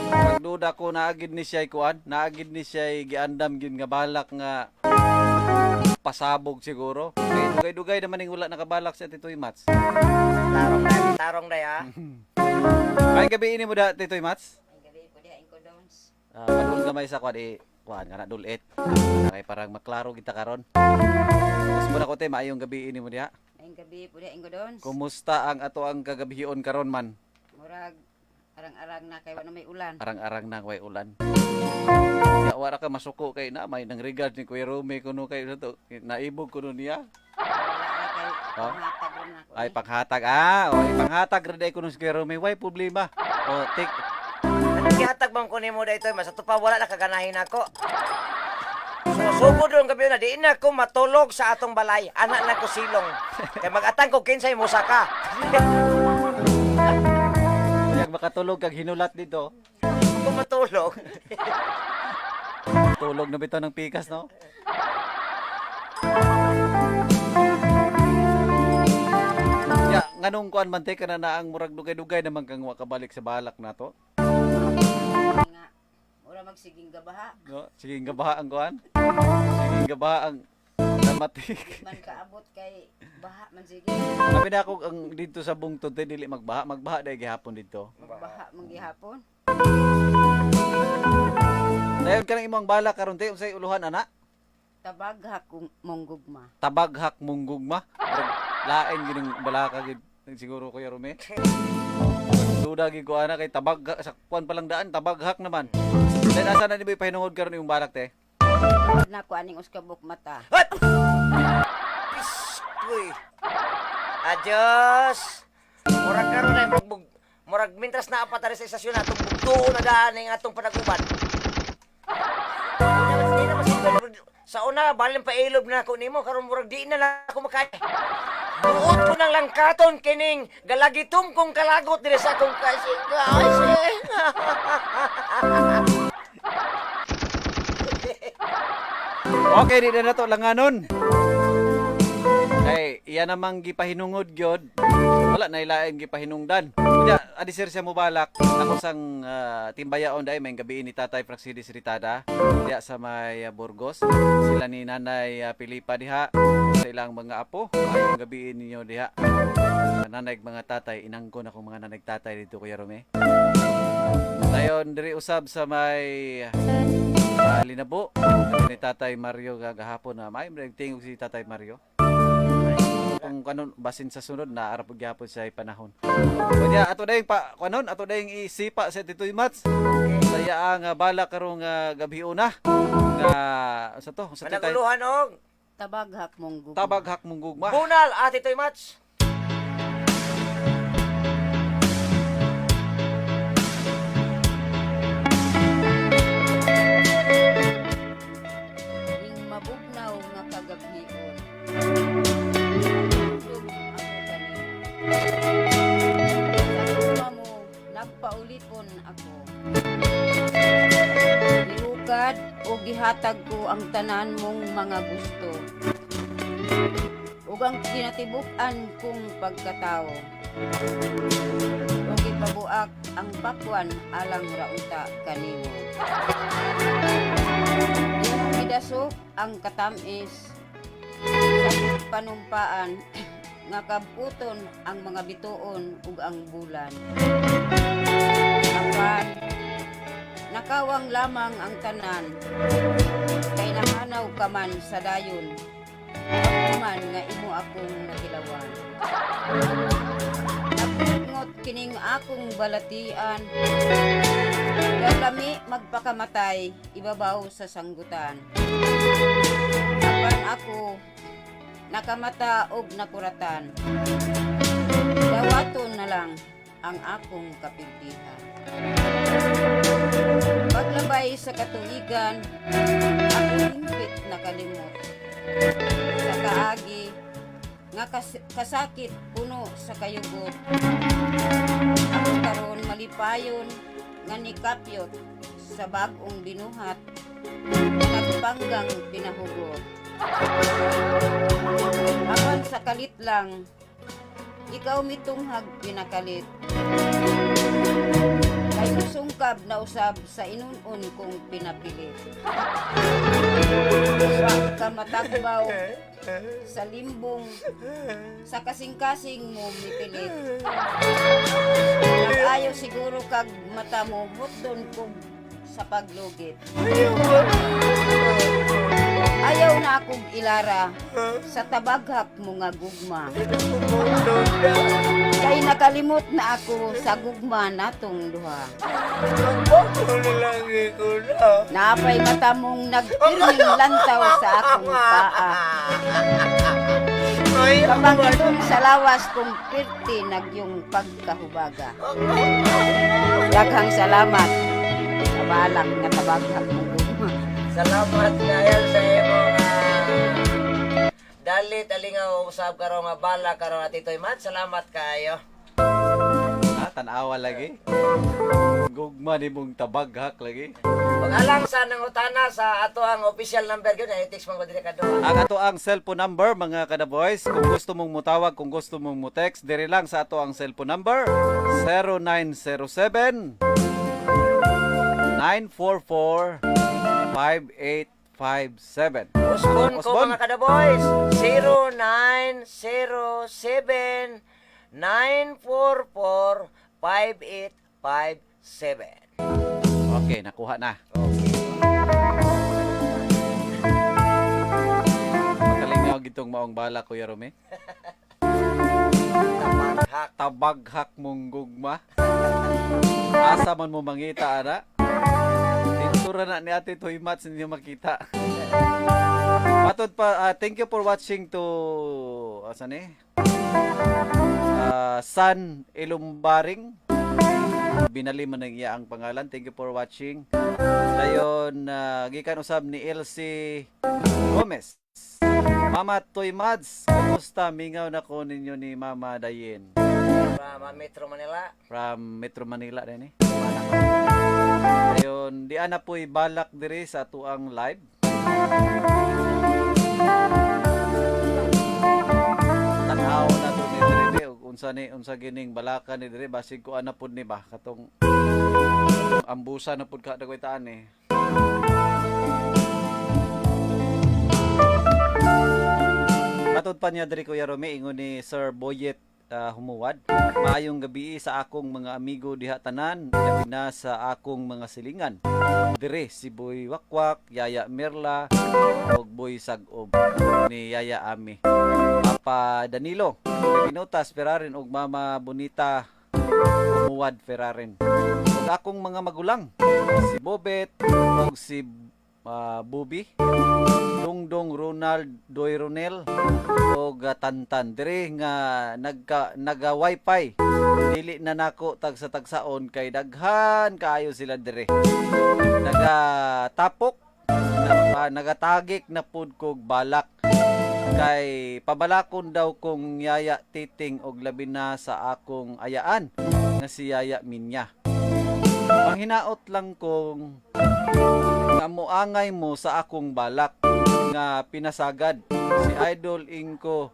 Pagduda ko naagid ni siya kuan, naagid ni siya giandam gid nga balak nga pasabog siguro. Kay dugay-dugay naman ning wala nakabalak si Ate Toy Mats. Tarong na, tarong na ya. Ay gabi ini mo da, Titoy Mats? Ay gabi po diha ko dons. Ah, padul gamay sa kuan eh kuan kana dulit. Kay parang maklaro kita karon. Mas muna ko te, maayong gabi ini mo diha. Ay gabi po diha ko dons. Kumusta ang ato ang kagabihion karon man? Murag arang-arang na kay wa na may ulan. Arang-arang na way ulan. Ya wara ka masuko kay na may nang regard ni Kuya Rome kuno kay sa to naibog kuno niya. Wala ra kay Oh? panghatag ra na ako. Ay panghatag ah, o panghatag ra day kuno si Kuya Rome, way problema. O take Anong gihatag bang kunin mo dito? Mas ato pa wala na kaganahin ako. Sumusugo doon gabi na, di na ko matulog sa atong balay. Anak na ko silong. Kay mag-atang ko kinsay musa ka. Kaya makatulog kag hinulat dito. Kung matulog. Tulog na bitaw ng pikas, no? Ya, nganong kuan man te kana na ang murag dugay-dugay naman kang wa kabalik sa balak nato. Nga mura magsiging gabaha. No? Sige nga baha ang kuan. Sige nga baha ang dramatic. Man kaabot kay baha man sige. Sabi na ako ang dito sa bungtod te dili magbaha, magbaha dai gihapon dito. Magbaha man gihapon. Dayon kanang imong balak karon te unsay uluhan ana? Tabaghak kung monggugma. Tabaghak munggugma. Murag lain gid ang balaka gid siguro, Kuya Rome. Duda gid ko ana kay tabag sa kuan pa lang daan tabaghak naman. Then asa na ni ba ipahinungod karon imong balak te? Na ko aning uskabok mata. Hot! Uy. Adios. Murag karon ay murag murag mintras na pa tari sa istasyon atong bugtuo na daan ang atong panaguban. Di na mas- Sa una, balin pa ilob na ako nimo karon murag di na lang ako makaya. Buot ko nang langkaton kining galagitom kong kalagot dire sa akong kasing. Okay, di na nato langanon. Kay iya namang gipahinungod gyud. Wala na ilain gipahinungdan. Unya, adi sir siya mobalak. Ako sang timbayaon dai may gabi ni Tatay Praxidis Ritada diya sa may Burgos. Sila ni Nanay Pilipa diha sa ilang mga apo. Maayong gabi ninyo diha. Nanay mga tatay, inangkon akong mga nanay tatay dito, Kuya Rome. Dayon diri usab sa may Linabo ni Tatay Mario gagahapon na may tingog si Tatay Mario. Kung kanon basin sa sunod na arap gyapon siya panahon. Kunya ato dayong pa kanon ato dayong isipa sa Titoy Mats. Sa iya ang bala karong gabi una nga sa to sa Titoy Managuluhan og Tabaghak monggugma. tabaghak mong gugma. bunal ate Toy Mats. Ning mabugnaw nga kagabhion. Tulog ako kanimo. Sa gugma mo, nagpaulipon ako. Gihukad o gihatag ko ang tanan mong mga gusto. Ug ang kinatibuk-an kong pagkatao. Ug gipabuak ang pakwan alang raunta kanimo. Imong gidasok ang katamis sa panumpaan nga kabuton ang mga bituon ug ang bulan. Apan nakawang lamang ang tanan kay nahanaw ka man sa dayon man nga imo akong nahilawan. Napungot kining akong balatian. Lami magpakamatay ibabaw sa sanggutan. Apan ako nakamata og nakuratan. Dawaton na lang ang akong kapiltihan. Paglabay sa katuigan, ako hingpit nakalimot. Sa kaagi, nga kasakit puno sa kayugot. Ako karon malipayon nga nikapyot sa bag-ong binuhat. Nga panggang pinahugot. Apan sa kalit lang, ikaw mitunghag pinakalit. Kay musungkab na usab sa inunon kong pinapilit. Wa ka matagbaw sa limbong sa kasing-kasing mo mipilit. Nag-ayaw siguro kag mata mo hutdon kog sa paglugit. Ayaw na akong ilara sa tabaghak mo nga gugma. Kay nakalimot na ako sa gugma natong duha. Naapay mata mong nagpirming lantaw sa akong paa. Kapangitong sa lawas kong pirti nagyong pagkahubaga. Daghang salamat sa balak nga tabaghak mong gugma. Salamat kayo sa imong dalit alingaw usab karon nga bala karon at Titoy Mat. Salamat kayo. Ah, tanawa lagi. Gugma ni mong tabaghak lagi. Pag-alang sa nangutana sa ato ang official number gyud ay text man ko diri kadto. Ang ato ang cellphone number, mga kada-boys, kung gusto mong mutawag, kung gusto mong mutext, diri lang sa ato ang cellphone number 0907 944 5857. Usbon ko, Usbon. mga kada-boys. 0907 944 5857. Okay, nakuha na. Okay. Makalingaw gitong maong bala, Kuya Rome. Tabaghak. Tabaghak mong gugma. Asa man mo mangita ana? Tintura na ni Ate Toy Mats, hindi makita. Matod pa, thank you for watching to asan eh? San Ilumbaring. Binali man ang iya ang pangalan. Thank you for watching. Dayon, gikan usab ni Elsie Gomez. Mama Toy Mads, kumusta? Mingaw na ko ninyo ni Mama Dayen From Metro Manila. From Metro Manila din eh. Ayun, di ana po'y balak diri sa tuang live. Tanaw na to ni diri di ug unsa ni unsa gining balaka ni diri, basig ko ana pud ni ba katong ambusa na pud ka dagwaytaan eh. Matod pa niya diri, Kuya Romy, ingon ni Sir Boyet Humuwad. Maayong gabi sa akong mga amigo diha tanan, labi na sa akong mga silingan. Dire si Boy Wakwak, Yaya Mirla, ug Boy Sagob ni Yaya Ami. Papa Danilo, Pinutas Ferrarin ug Mama Bonita Humuwad Ferrarin. Ug akong mga magulang, si Bobet ug si Bubi. Dongdong Ronald Doironel og Tantan dire nga nagka naga wifi, dili na nako tag sa tagsaon kay daghan kaayo sila dire nagatapok na, nagatagik na pud kog balak kay pabalakon daw kong Yaya Titing og labi na sa akong ayaan nga si Yaya Minya. Panghinaot lang kong nga moangay mo sa akong balak nga pinasagad si Idol Ingko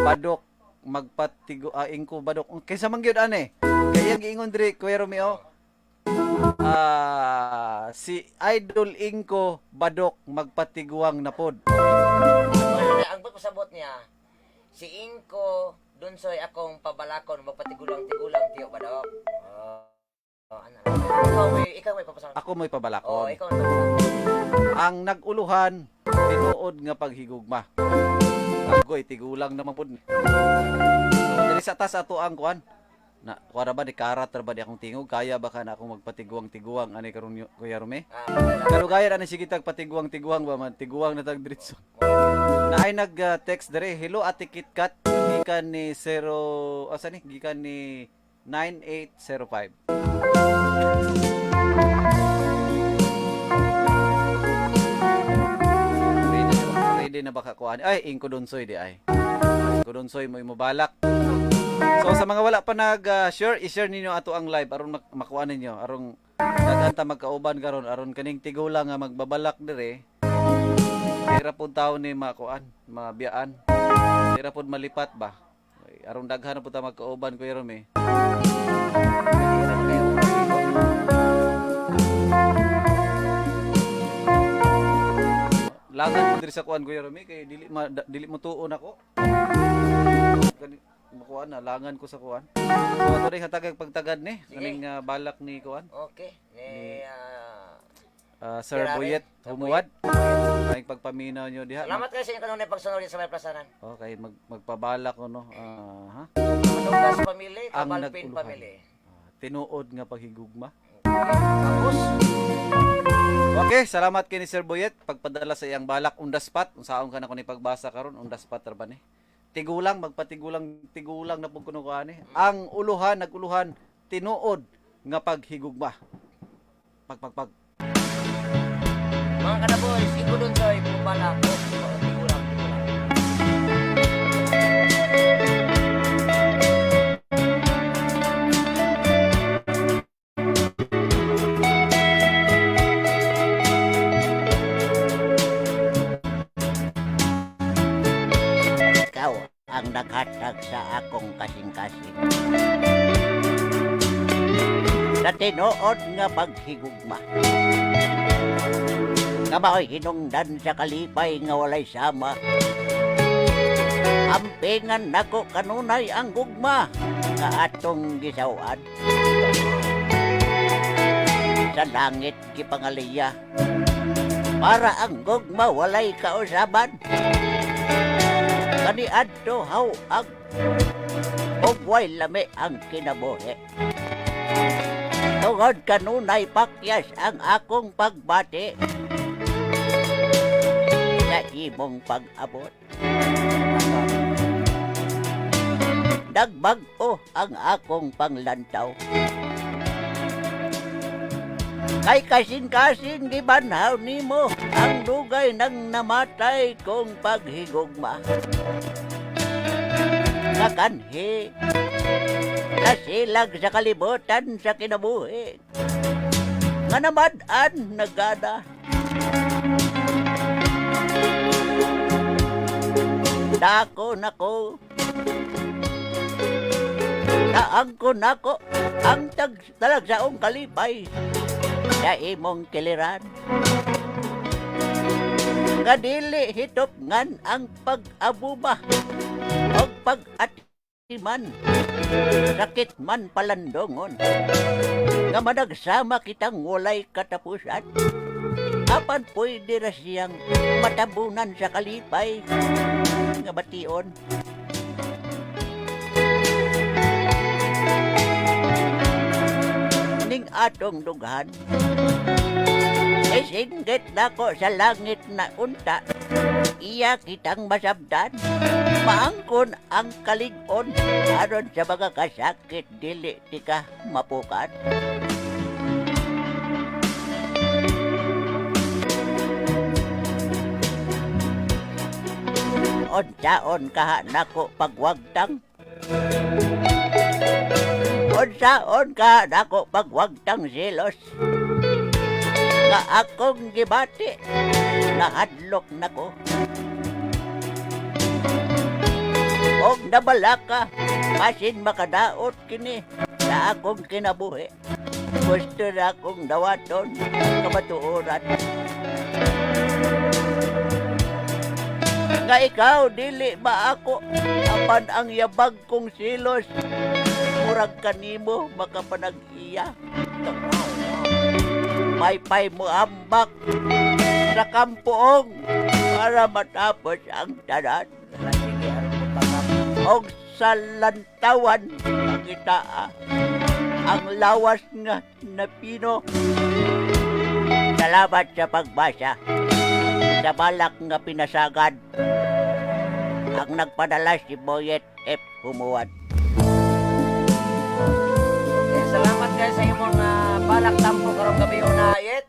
Badok magpatigo, Ingko Badok kaysa man gyud ane kay iyang giingon diri, Kuya Romeo, si Idol Ingko Badok magpatiguang na pod. Wala na, ang pagpasabot niya, si Inko Dunsoy akong pabalakon magpatigulang-tigulang tiyo badok. Oh, oh, ano. Ikaw may papasabot. Ako mo'y Oh, pabalakon. ikaw may papasabot. Ang naguluhan tinuod nga paghigugma. Agoy, tigulang naman pod. So diri sa tas ato ang kuan na kuan ra ba ni karat ra ba di akong tingog, kaya ba ka na akong magpatiguang-tiguang ani karon, Kuya Rome? Ah, wala. Kalugayan ani sige tag patiguang-tiguang ba man, tiguang na tag diretso. Na ay nag text dire, "Hello Ate KitKat," gikan ni 0 asa ni, gikan ni 9805. Ready na ba? Ready na ba ka kuan? Ay, Ingko Donsoy di ay. Ingko Donsoy mo imo balak. So sa mga wala pa nag share, i-share ninyo ato ang live aron makuha ninyo, aron Daghan ta magkauban karon aron kaning tigulang nga magbabalak dire. Dira pud tawo ni makuan, mabiyaan. Dira pud malipat ba. Aron daghan na pud ta magkauban, Kuya Romy. Dili ra kayo makabigo. Langan ko diri sa kuan, Kuya Romy, kay dili ma, dili mo tuon ako. Gani makuan na langan ko sa kuan. So ato rin hatagag pagtagad ni kaning balak ni kuan. Okay. Ni Sir Grabe. Boyet Sir Humuwad. Maayong pagpaminaw nyo diha. Salamat kayo sa inyong kanunay pagsunod sa may plasanan. Okay, magpabalak ko no. Ah, ha? Madunggas family, Ang Kabalpin nag-uluhan. family. Tinuod nga paghigugma. Tapos, Okay, salamat kini Sir Boyet pagpadala sa iyang balak on the spot. Unsaon ka na ko ni pagbasa karon on the spot ra ba ni? Tigulang magpatigulang tigulang na pud kuno ko ani. Ang uluhan naguluhan tinuod nga paghigugma. Pag pag pag. Mga kanaboys, ikaw dun sa ipong balak. Oh, tigulang, tigulang. Ikaw ang naghatag sa akong kasing-kasing. Sa tinuod nga paghigugma. Nga mao'y hinungdan sa kalipay nga walay sama. Ampingan nako kanunay ang gugma nga atong gisaw-an. Sa langit gipangaliya para ang gugma walay kausaban kaniadto haw-ag ug way lami ang kinabuhi. Tungod kanunay pakyas ang akong pagbati sa imong pag-abot. Nagbag-o ang akong panglantaw. Kay kasin-kasin gibanhaw nimo ang dugay nang namatay kong paghigugma. Kakanhi, nasilag sa kalibutan sa kinabuhi. Nga namad-an nagana. Dako nako. Taang ko nako ang tag talagsaong kalipay sa imong kiliran. Nga dili hitop ngan ang pag-abuba o pag-atiman. Sakit man palandongon nga managsama kitang walay katapusan. Apan pwede ra siyang matabunan sa kalipay nga bation. Ning atong dughan. Isinggit nako sa langit na unta, iya kitang masabdan. Maangkon ang kalig-on, aron sa mga kasakit dili tika mapukan. Unsaon kaha nako pagwagtang? Unsaon ka nako pagwagtang selos? Nga akong gibati, nahadlok nako. Og nabalaka, basin makadaot kini sa akong kinabuhi. Gusto na akong dawaton kamatuoran. Nga ikaw dili ba ako apan ang yabag kong silos murag kanimo makapanag-iya. Maypay mo ambak sa kampuong para matapos ang tanan. Sige, aron mo pagkap. Og sa lantawan pangitaa ang lawas nga napino. Salamat sa pagbasa sa balak nga pinasagad. Ang nagpadala si Boyet F. Humuad. Okay, salamat kayo sa imong balak tampo karong gabi una yet.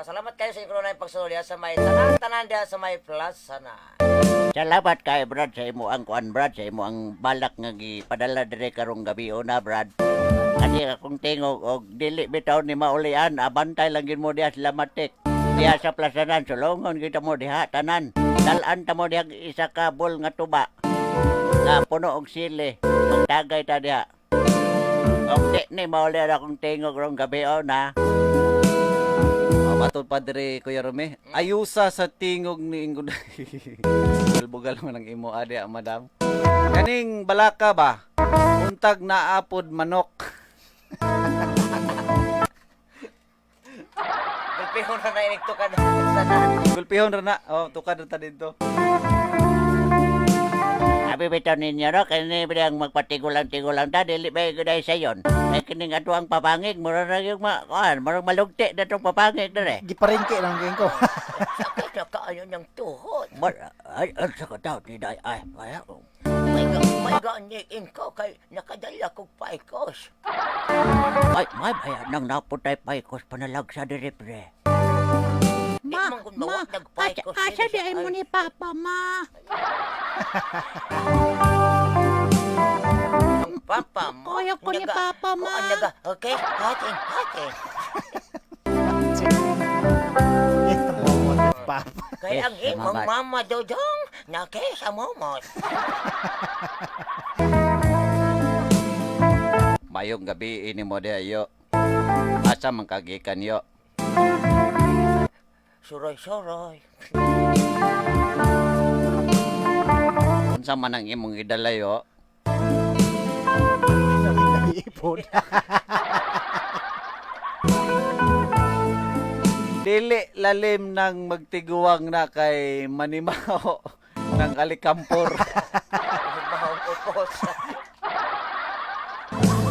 Salamat kayo sa inyong kanunay pagsunod diha sa may tanan-tanan diha sa may plaza na. Salamat kay Brad sa imo ang kuan Brad sa imo ang balak nga gipadala dire karong gabi una Brad. Kani akong tingog og dili bitaw ni maulian, abantay lang gid mo diha sila matik. Diha sa plasanan sulongon kita mo diha tanan. Dalan ta mo diha isa ka bol nga tuba. Nga puno og sili. Magtagay ta diha. Og di ni maulian akong tingog rong gabi na. Oh, matod pa dire Kuya Rome. Ayusa sa tingog ni Ingod. Bugal man ang imo adi, ah, madam. Kaning balaka ba? Untag naapod manok. Gulpihon na nainigtukan sa nan. Gulpihon ra na. Oh, tukad ra ta dito. Abi bitaw ninyo no, kini bidang magpatigulang-tigulang ta, dili ba guday sayon. Ay kining ato ang papangig, mura ra yung ma, kuan, murag malugti na tong papangig dire. Giparingke lang kayo ko. Sakit na kaayo ng tuhod. Mar, ay, ay, sa kataw, di day, ay, ay, May ga, may ganiin ko kay nakadala kog paikos. ay, may bayan nang naputay paikos panalagsa dire pre. Di man kun mawag nagpaikos. Asa di ay mo ni Papa, ma? Ang papa mo. Kaya ko ni Papa, ma. Kuan naga, okay, hatin, hatin. Ito mo papa. Kay Yes, ang imong mama. mama dodong nake sa momot. Mayong gabi ini mo diha yo. Asa man kagikan yo? Suroy-suroy. Unsa man ang imong gidala yo? Ipon. Dili lalim ng magtiguang na kay manimaho ng alikampor. Mahong upos.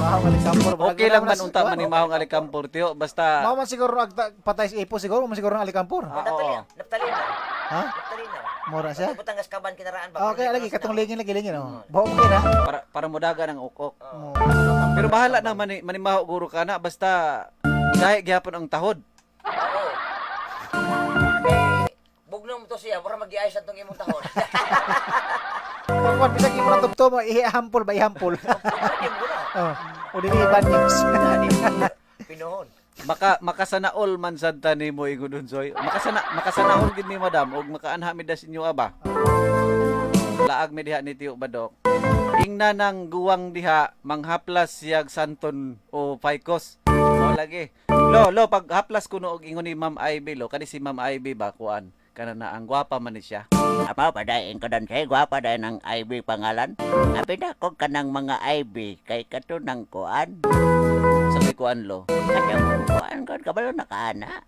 Mahong alikampor. Okay lang man unta manimaho ang alikampor tiyo basta Mao man siguro ag patay sa ipo siguro, mao man siguro ang alikampor. Ah, Naptalina. oo. Naptalina. Ha? Naptalina. Mura siya. Butangas kaban kinaraan ba? Okay, lagi katong lingin lagi lingin oh. Buo mo na. para modaga ng ukok. Mo. Pero bahala na manimaho guro ka na basta gahi gihapon ang tahod. Oo. Kay bugnaw mo to siya, mura mag-iayos atong imong tahon. Pagkuan bisag imo na tubto mo ihampol ba ihampol. Pwede mo na. Oh. O dili bad news. Pinuhon. Makasanaol man sad ta nimo igudon soy. Makasanaol gid ni madam og makaanha mi das inyo aba. Laag mi diha ni Tiyo Badok. Ingna nang guwang diha manghaplas siyag santon o paikos. Mao lagi. Lo lo pag haplas kuno og ingon ni Ma'am Ivy lo kani si Ma'am Ivy ba kuan kana na ang gwapa man ni siya. Apa pa dahin ko dan siya, gwapa dahin ang Ivy pangalan. Abi na ko kanang mga Ivy, kay katunang kuan. Sa may kuan lo. Katong kuan kon kabalo nakaana.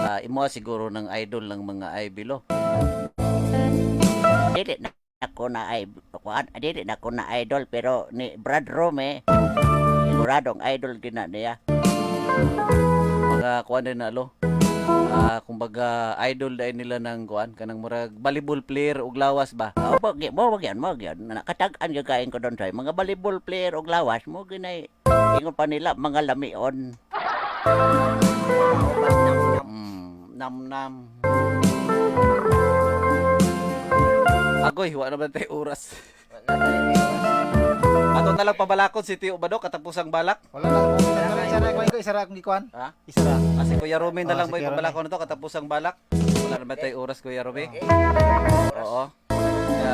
Ah, imo siguro ng idol ng mga Ivy lo. Dili na ako na Ivy, kuan, dili na ako na idol pero ni Brad Rome siguradong idol gina niya. Mga kuan din na lo. Ah, kumbaga idol dahil nila ng kuan kanang murag volleyball player og lawas ba. Oh, mo mo wag yan, mo yan. Nakatag-an gyud kain ko doon say mga volleyball player og lawas mo ginay ingon pa nila mga lamion. Nam nam. Agoy, wa na ba tayo oras? Ato na lang pabalakod si Tio Badok katapusang balak. Wala na. Isara ko isara akong gikuan. Ha? Isara. Ah, si Kuya Romy na Oh, lang si ba Kuya Romy. pabalakon na to katapusang balak? Wala na ba tayo oras Kuya Romy? Oo. Kaya,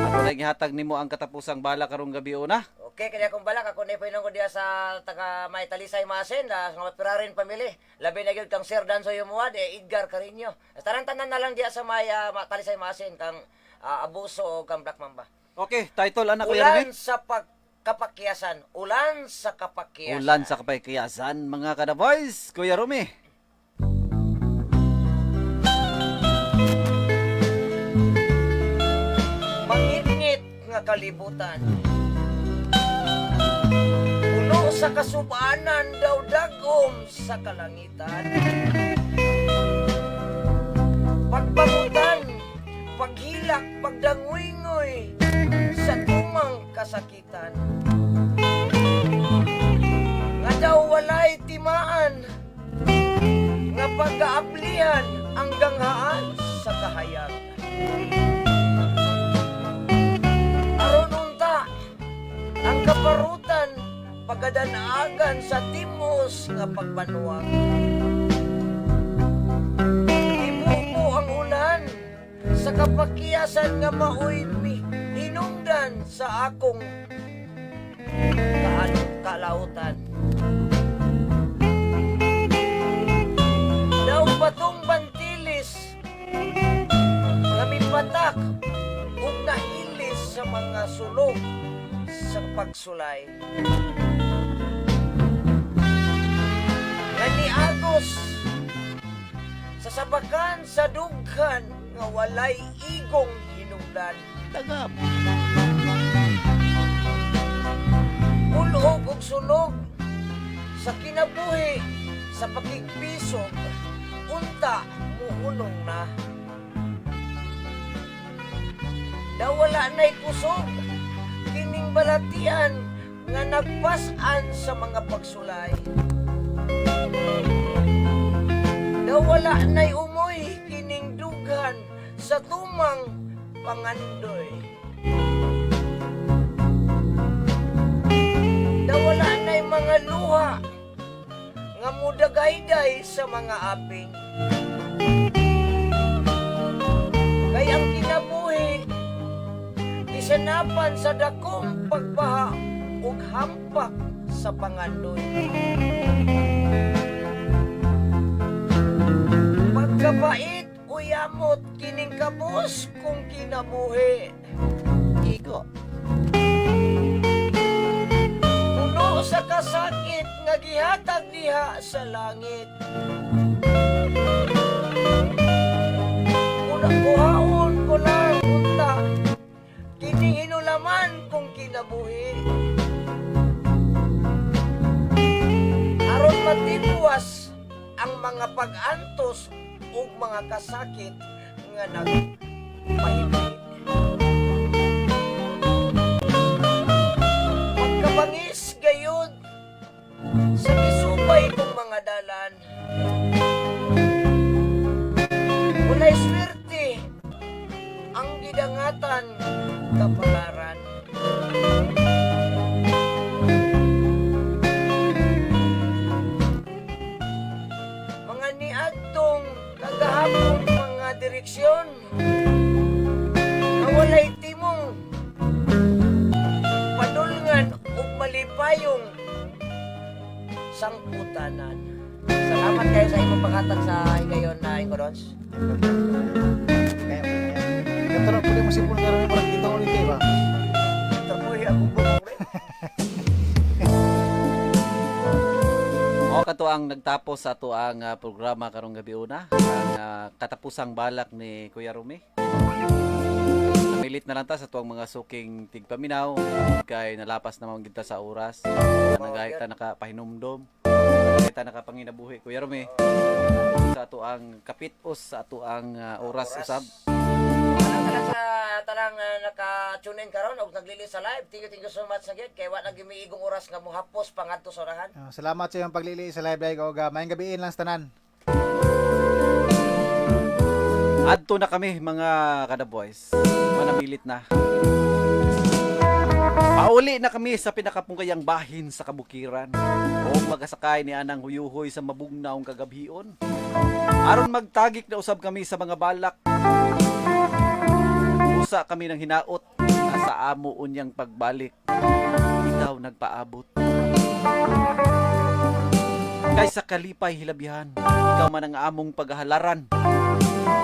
ako na gihatag nimo ang katapusang balak karong gabi una. Okay, kaya kung balak ako na ko diya sa taga may Talisay Masin, na sa mga Pirarin family. Labi na gyud kang Sir Danso Yumuad, eh, Edgar Carino. Taran-tanan na lang diya sa may Talisay Masin kang Abuso o kang Black Mamba. Okay, title anak Kuya Romy. Ulan sa pagkapakyasan, ulan sa kapakyasan. Ulan sa kapaykiyasan mga kada boys, Kuya Romy. Mangitngit nga kalibutan. Puno sa kasubanan daw dagom sa kalangitan. Pagbangutan, paghilak, pagdanguingoy sa tumang kasakitan. Nga daw walay timaan, nga pagkaablihan ang ganghaan sa kahayag. Aron unta ang kaparutan kadan-agan sa timos nga pagbanwag. Tibubo ang ulan sa kapakiyasan nga maoy hinungdan sa akong kalautan. Daw batong bantilis nga mipatak ug nahilis sa mga sulog sa pagsulay. Nga niagos sa sabakan sa dughan nga walay igong hinungdan. Tagam. Ulog ug sulog sa kinabuhi sa pakigpisog unta muhunong na. Dawala na'y kusog kining balatian nga nagpas-an sa mga pagsulay. Dawala na'y umoy kining dughan sa tumang pangandoy. Dawala na'y mga luha nga mudagayday sa mga aping. Kay ang kinabuhi isanapan sa dakong pagbaha ug hampak sa pangandoy. Pagkabait o yamot kining kabus kung kinabuhi. Igo. Puno sa kasakit nga gihatag diha sa langit. Kuna kuhaon ko lang unta kini hinulaman kong kinabuhi. Aron matibuwas ang mga pag-antos ug mga kasakit nga nagpahibi. Pagkabangis gayud sa gisubay kong mga dalan. Walay swerte ang gidangatan kapalaran. Mga niadtong kagahapon mga direksyon nga walay timong padulngan ug malipayong sangputanan. Salamat kayo sa imong paghatag sa higayon na Ingorons. Kaya, kaya. Kato na pwede mo sipon karon parang kita ulit eh ba? Trapuhi akong bukong rin. Mao kato ang nagtapos sa ato ang programa karong gabi una, ang katapusang balak ni Kuya Rumi. Namilit na lang ta sa tuang mga suking tigpaminaw kay nalapas naman gid ta sa oras. Nagahit ta nakapahinumdom. Nagahit ta nakapanginabuhi, Kuya Rumi. Sa ato ang kapitos sa ato ang oras usab. Tanang tanan sa tanang naka-tune in karon og naglili sa live. Thank you so much sa gyud kay wa na gimiigong oras nga mohapos pangadto sa orahan. Salamat sa iyong paglili sa live live og maayong gabi lang sa tanan. Adto na kami mga kada boys. Manamilit na. Pauli na kami sa pinakapungkayang bahin sa kabukiran. O magasakay ni anang huyuhoy sa mabugnaong kagabhion. Aron magtagik na usab kami sa mga balak. Usa kami ng hinaot na sa amo unyang pagbalik. Ikaw nagpaabot. Kay sa kalipay hilabihan, ikaw man ang among paghahalaran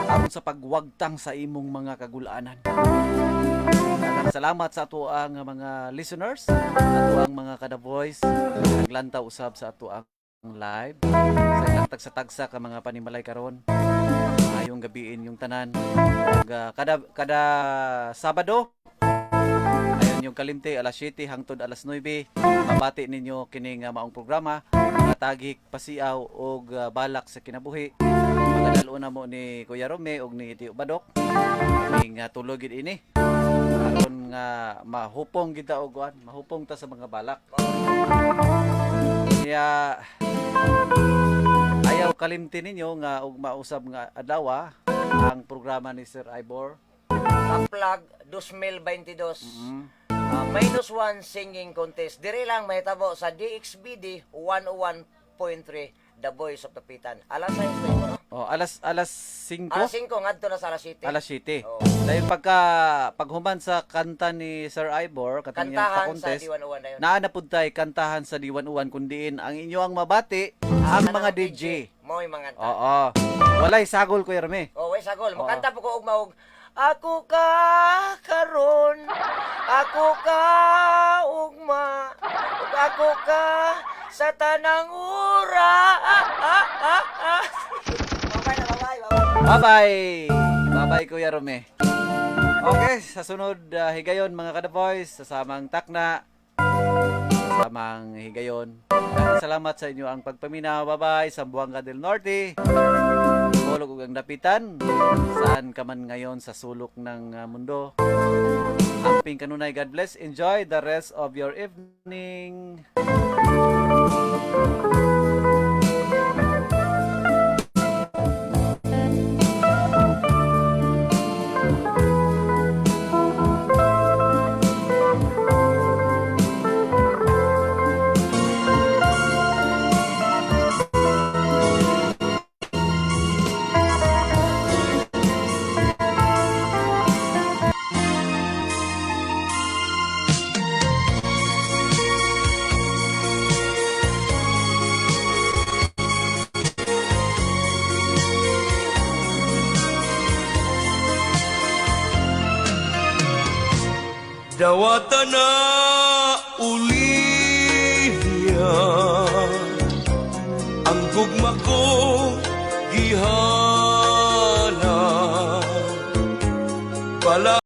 aron sa pagwagtang sa imong mga kagulanan. Daghang salamat sa ato ang mga listeners, ato ang mga kada voice, naglantaw usab sa ato ang live. Sa ilang tagsa-tagsa ka mga panimalay karon. Ayong gabiin yung tanan. Ug, kada kada Sabado ayon yung kalimte alas 7 hangtod alas 9 mabati ninyo kining maong programa mga tagik pasiaw og balak sa kinabuhi. Magadal na mo ni Kuya Rome og ni Tio Badok ning tulog gid ini aron nga mahupong gid ta og kuan, mahupong ta sa mga balak. Kaya ayaw kalimti ninyo nga og mausab nga adlaw ang programa ni Sir Ivor. Kaplag 2022. Minus One Singing Contest. Diri lang mahitabo sa DXBD 101.3, The Voice of Dapitan. Alas 6 na yun, no? Oh, alas alas 5. Alas 5 ngadto na sa alas 7. Alas 7. Oo. Dahil pagka paghuman sa kanta ni Sir Ivor, katong iyang Kantahan sa pa-contest, D101 na yun. naa na pud tay kantahan sa D101 kundiin ang inyo ang mabati ang mga DJ. Mo yung mga kanta. Oo. Walay sagol, Kuya Remy. Oh, way sagol. Oo. Makanta po ko og maog. Ako ka karon, ako ka ugma, ug ako ka sa tanang ura. Ah, ah, ah, ah. Bye-bye na, bye-bye, bye-bye. Bye-bye. Bye-bye, Kuya Rome. Okay, sa sunod higayon mga kada voice, sa samang takna, sa samang higayon. Maraming salamat sa inyo ang pagpaminaw. Bye-bye sa Buanga del Norte. Tulog ug ang dapitan. Saan ka man ngayon sa sulok ng mundo. Amping kanunay, God bless. Enjoy the rest of your evening. Dawata na, Olivia, ang gugma ko gihana. Pala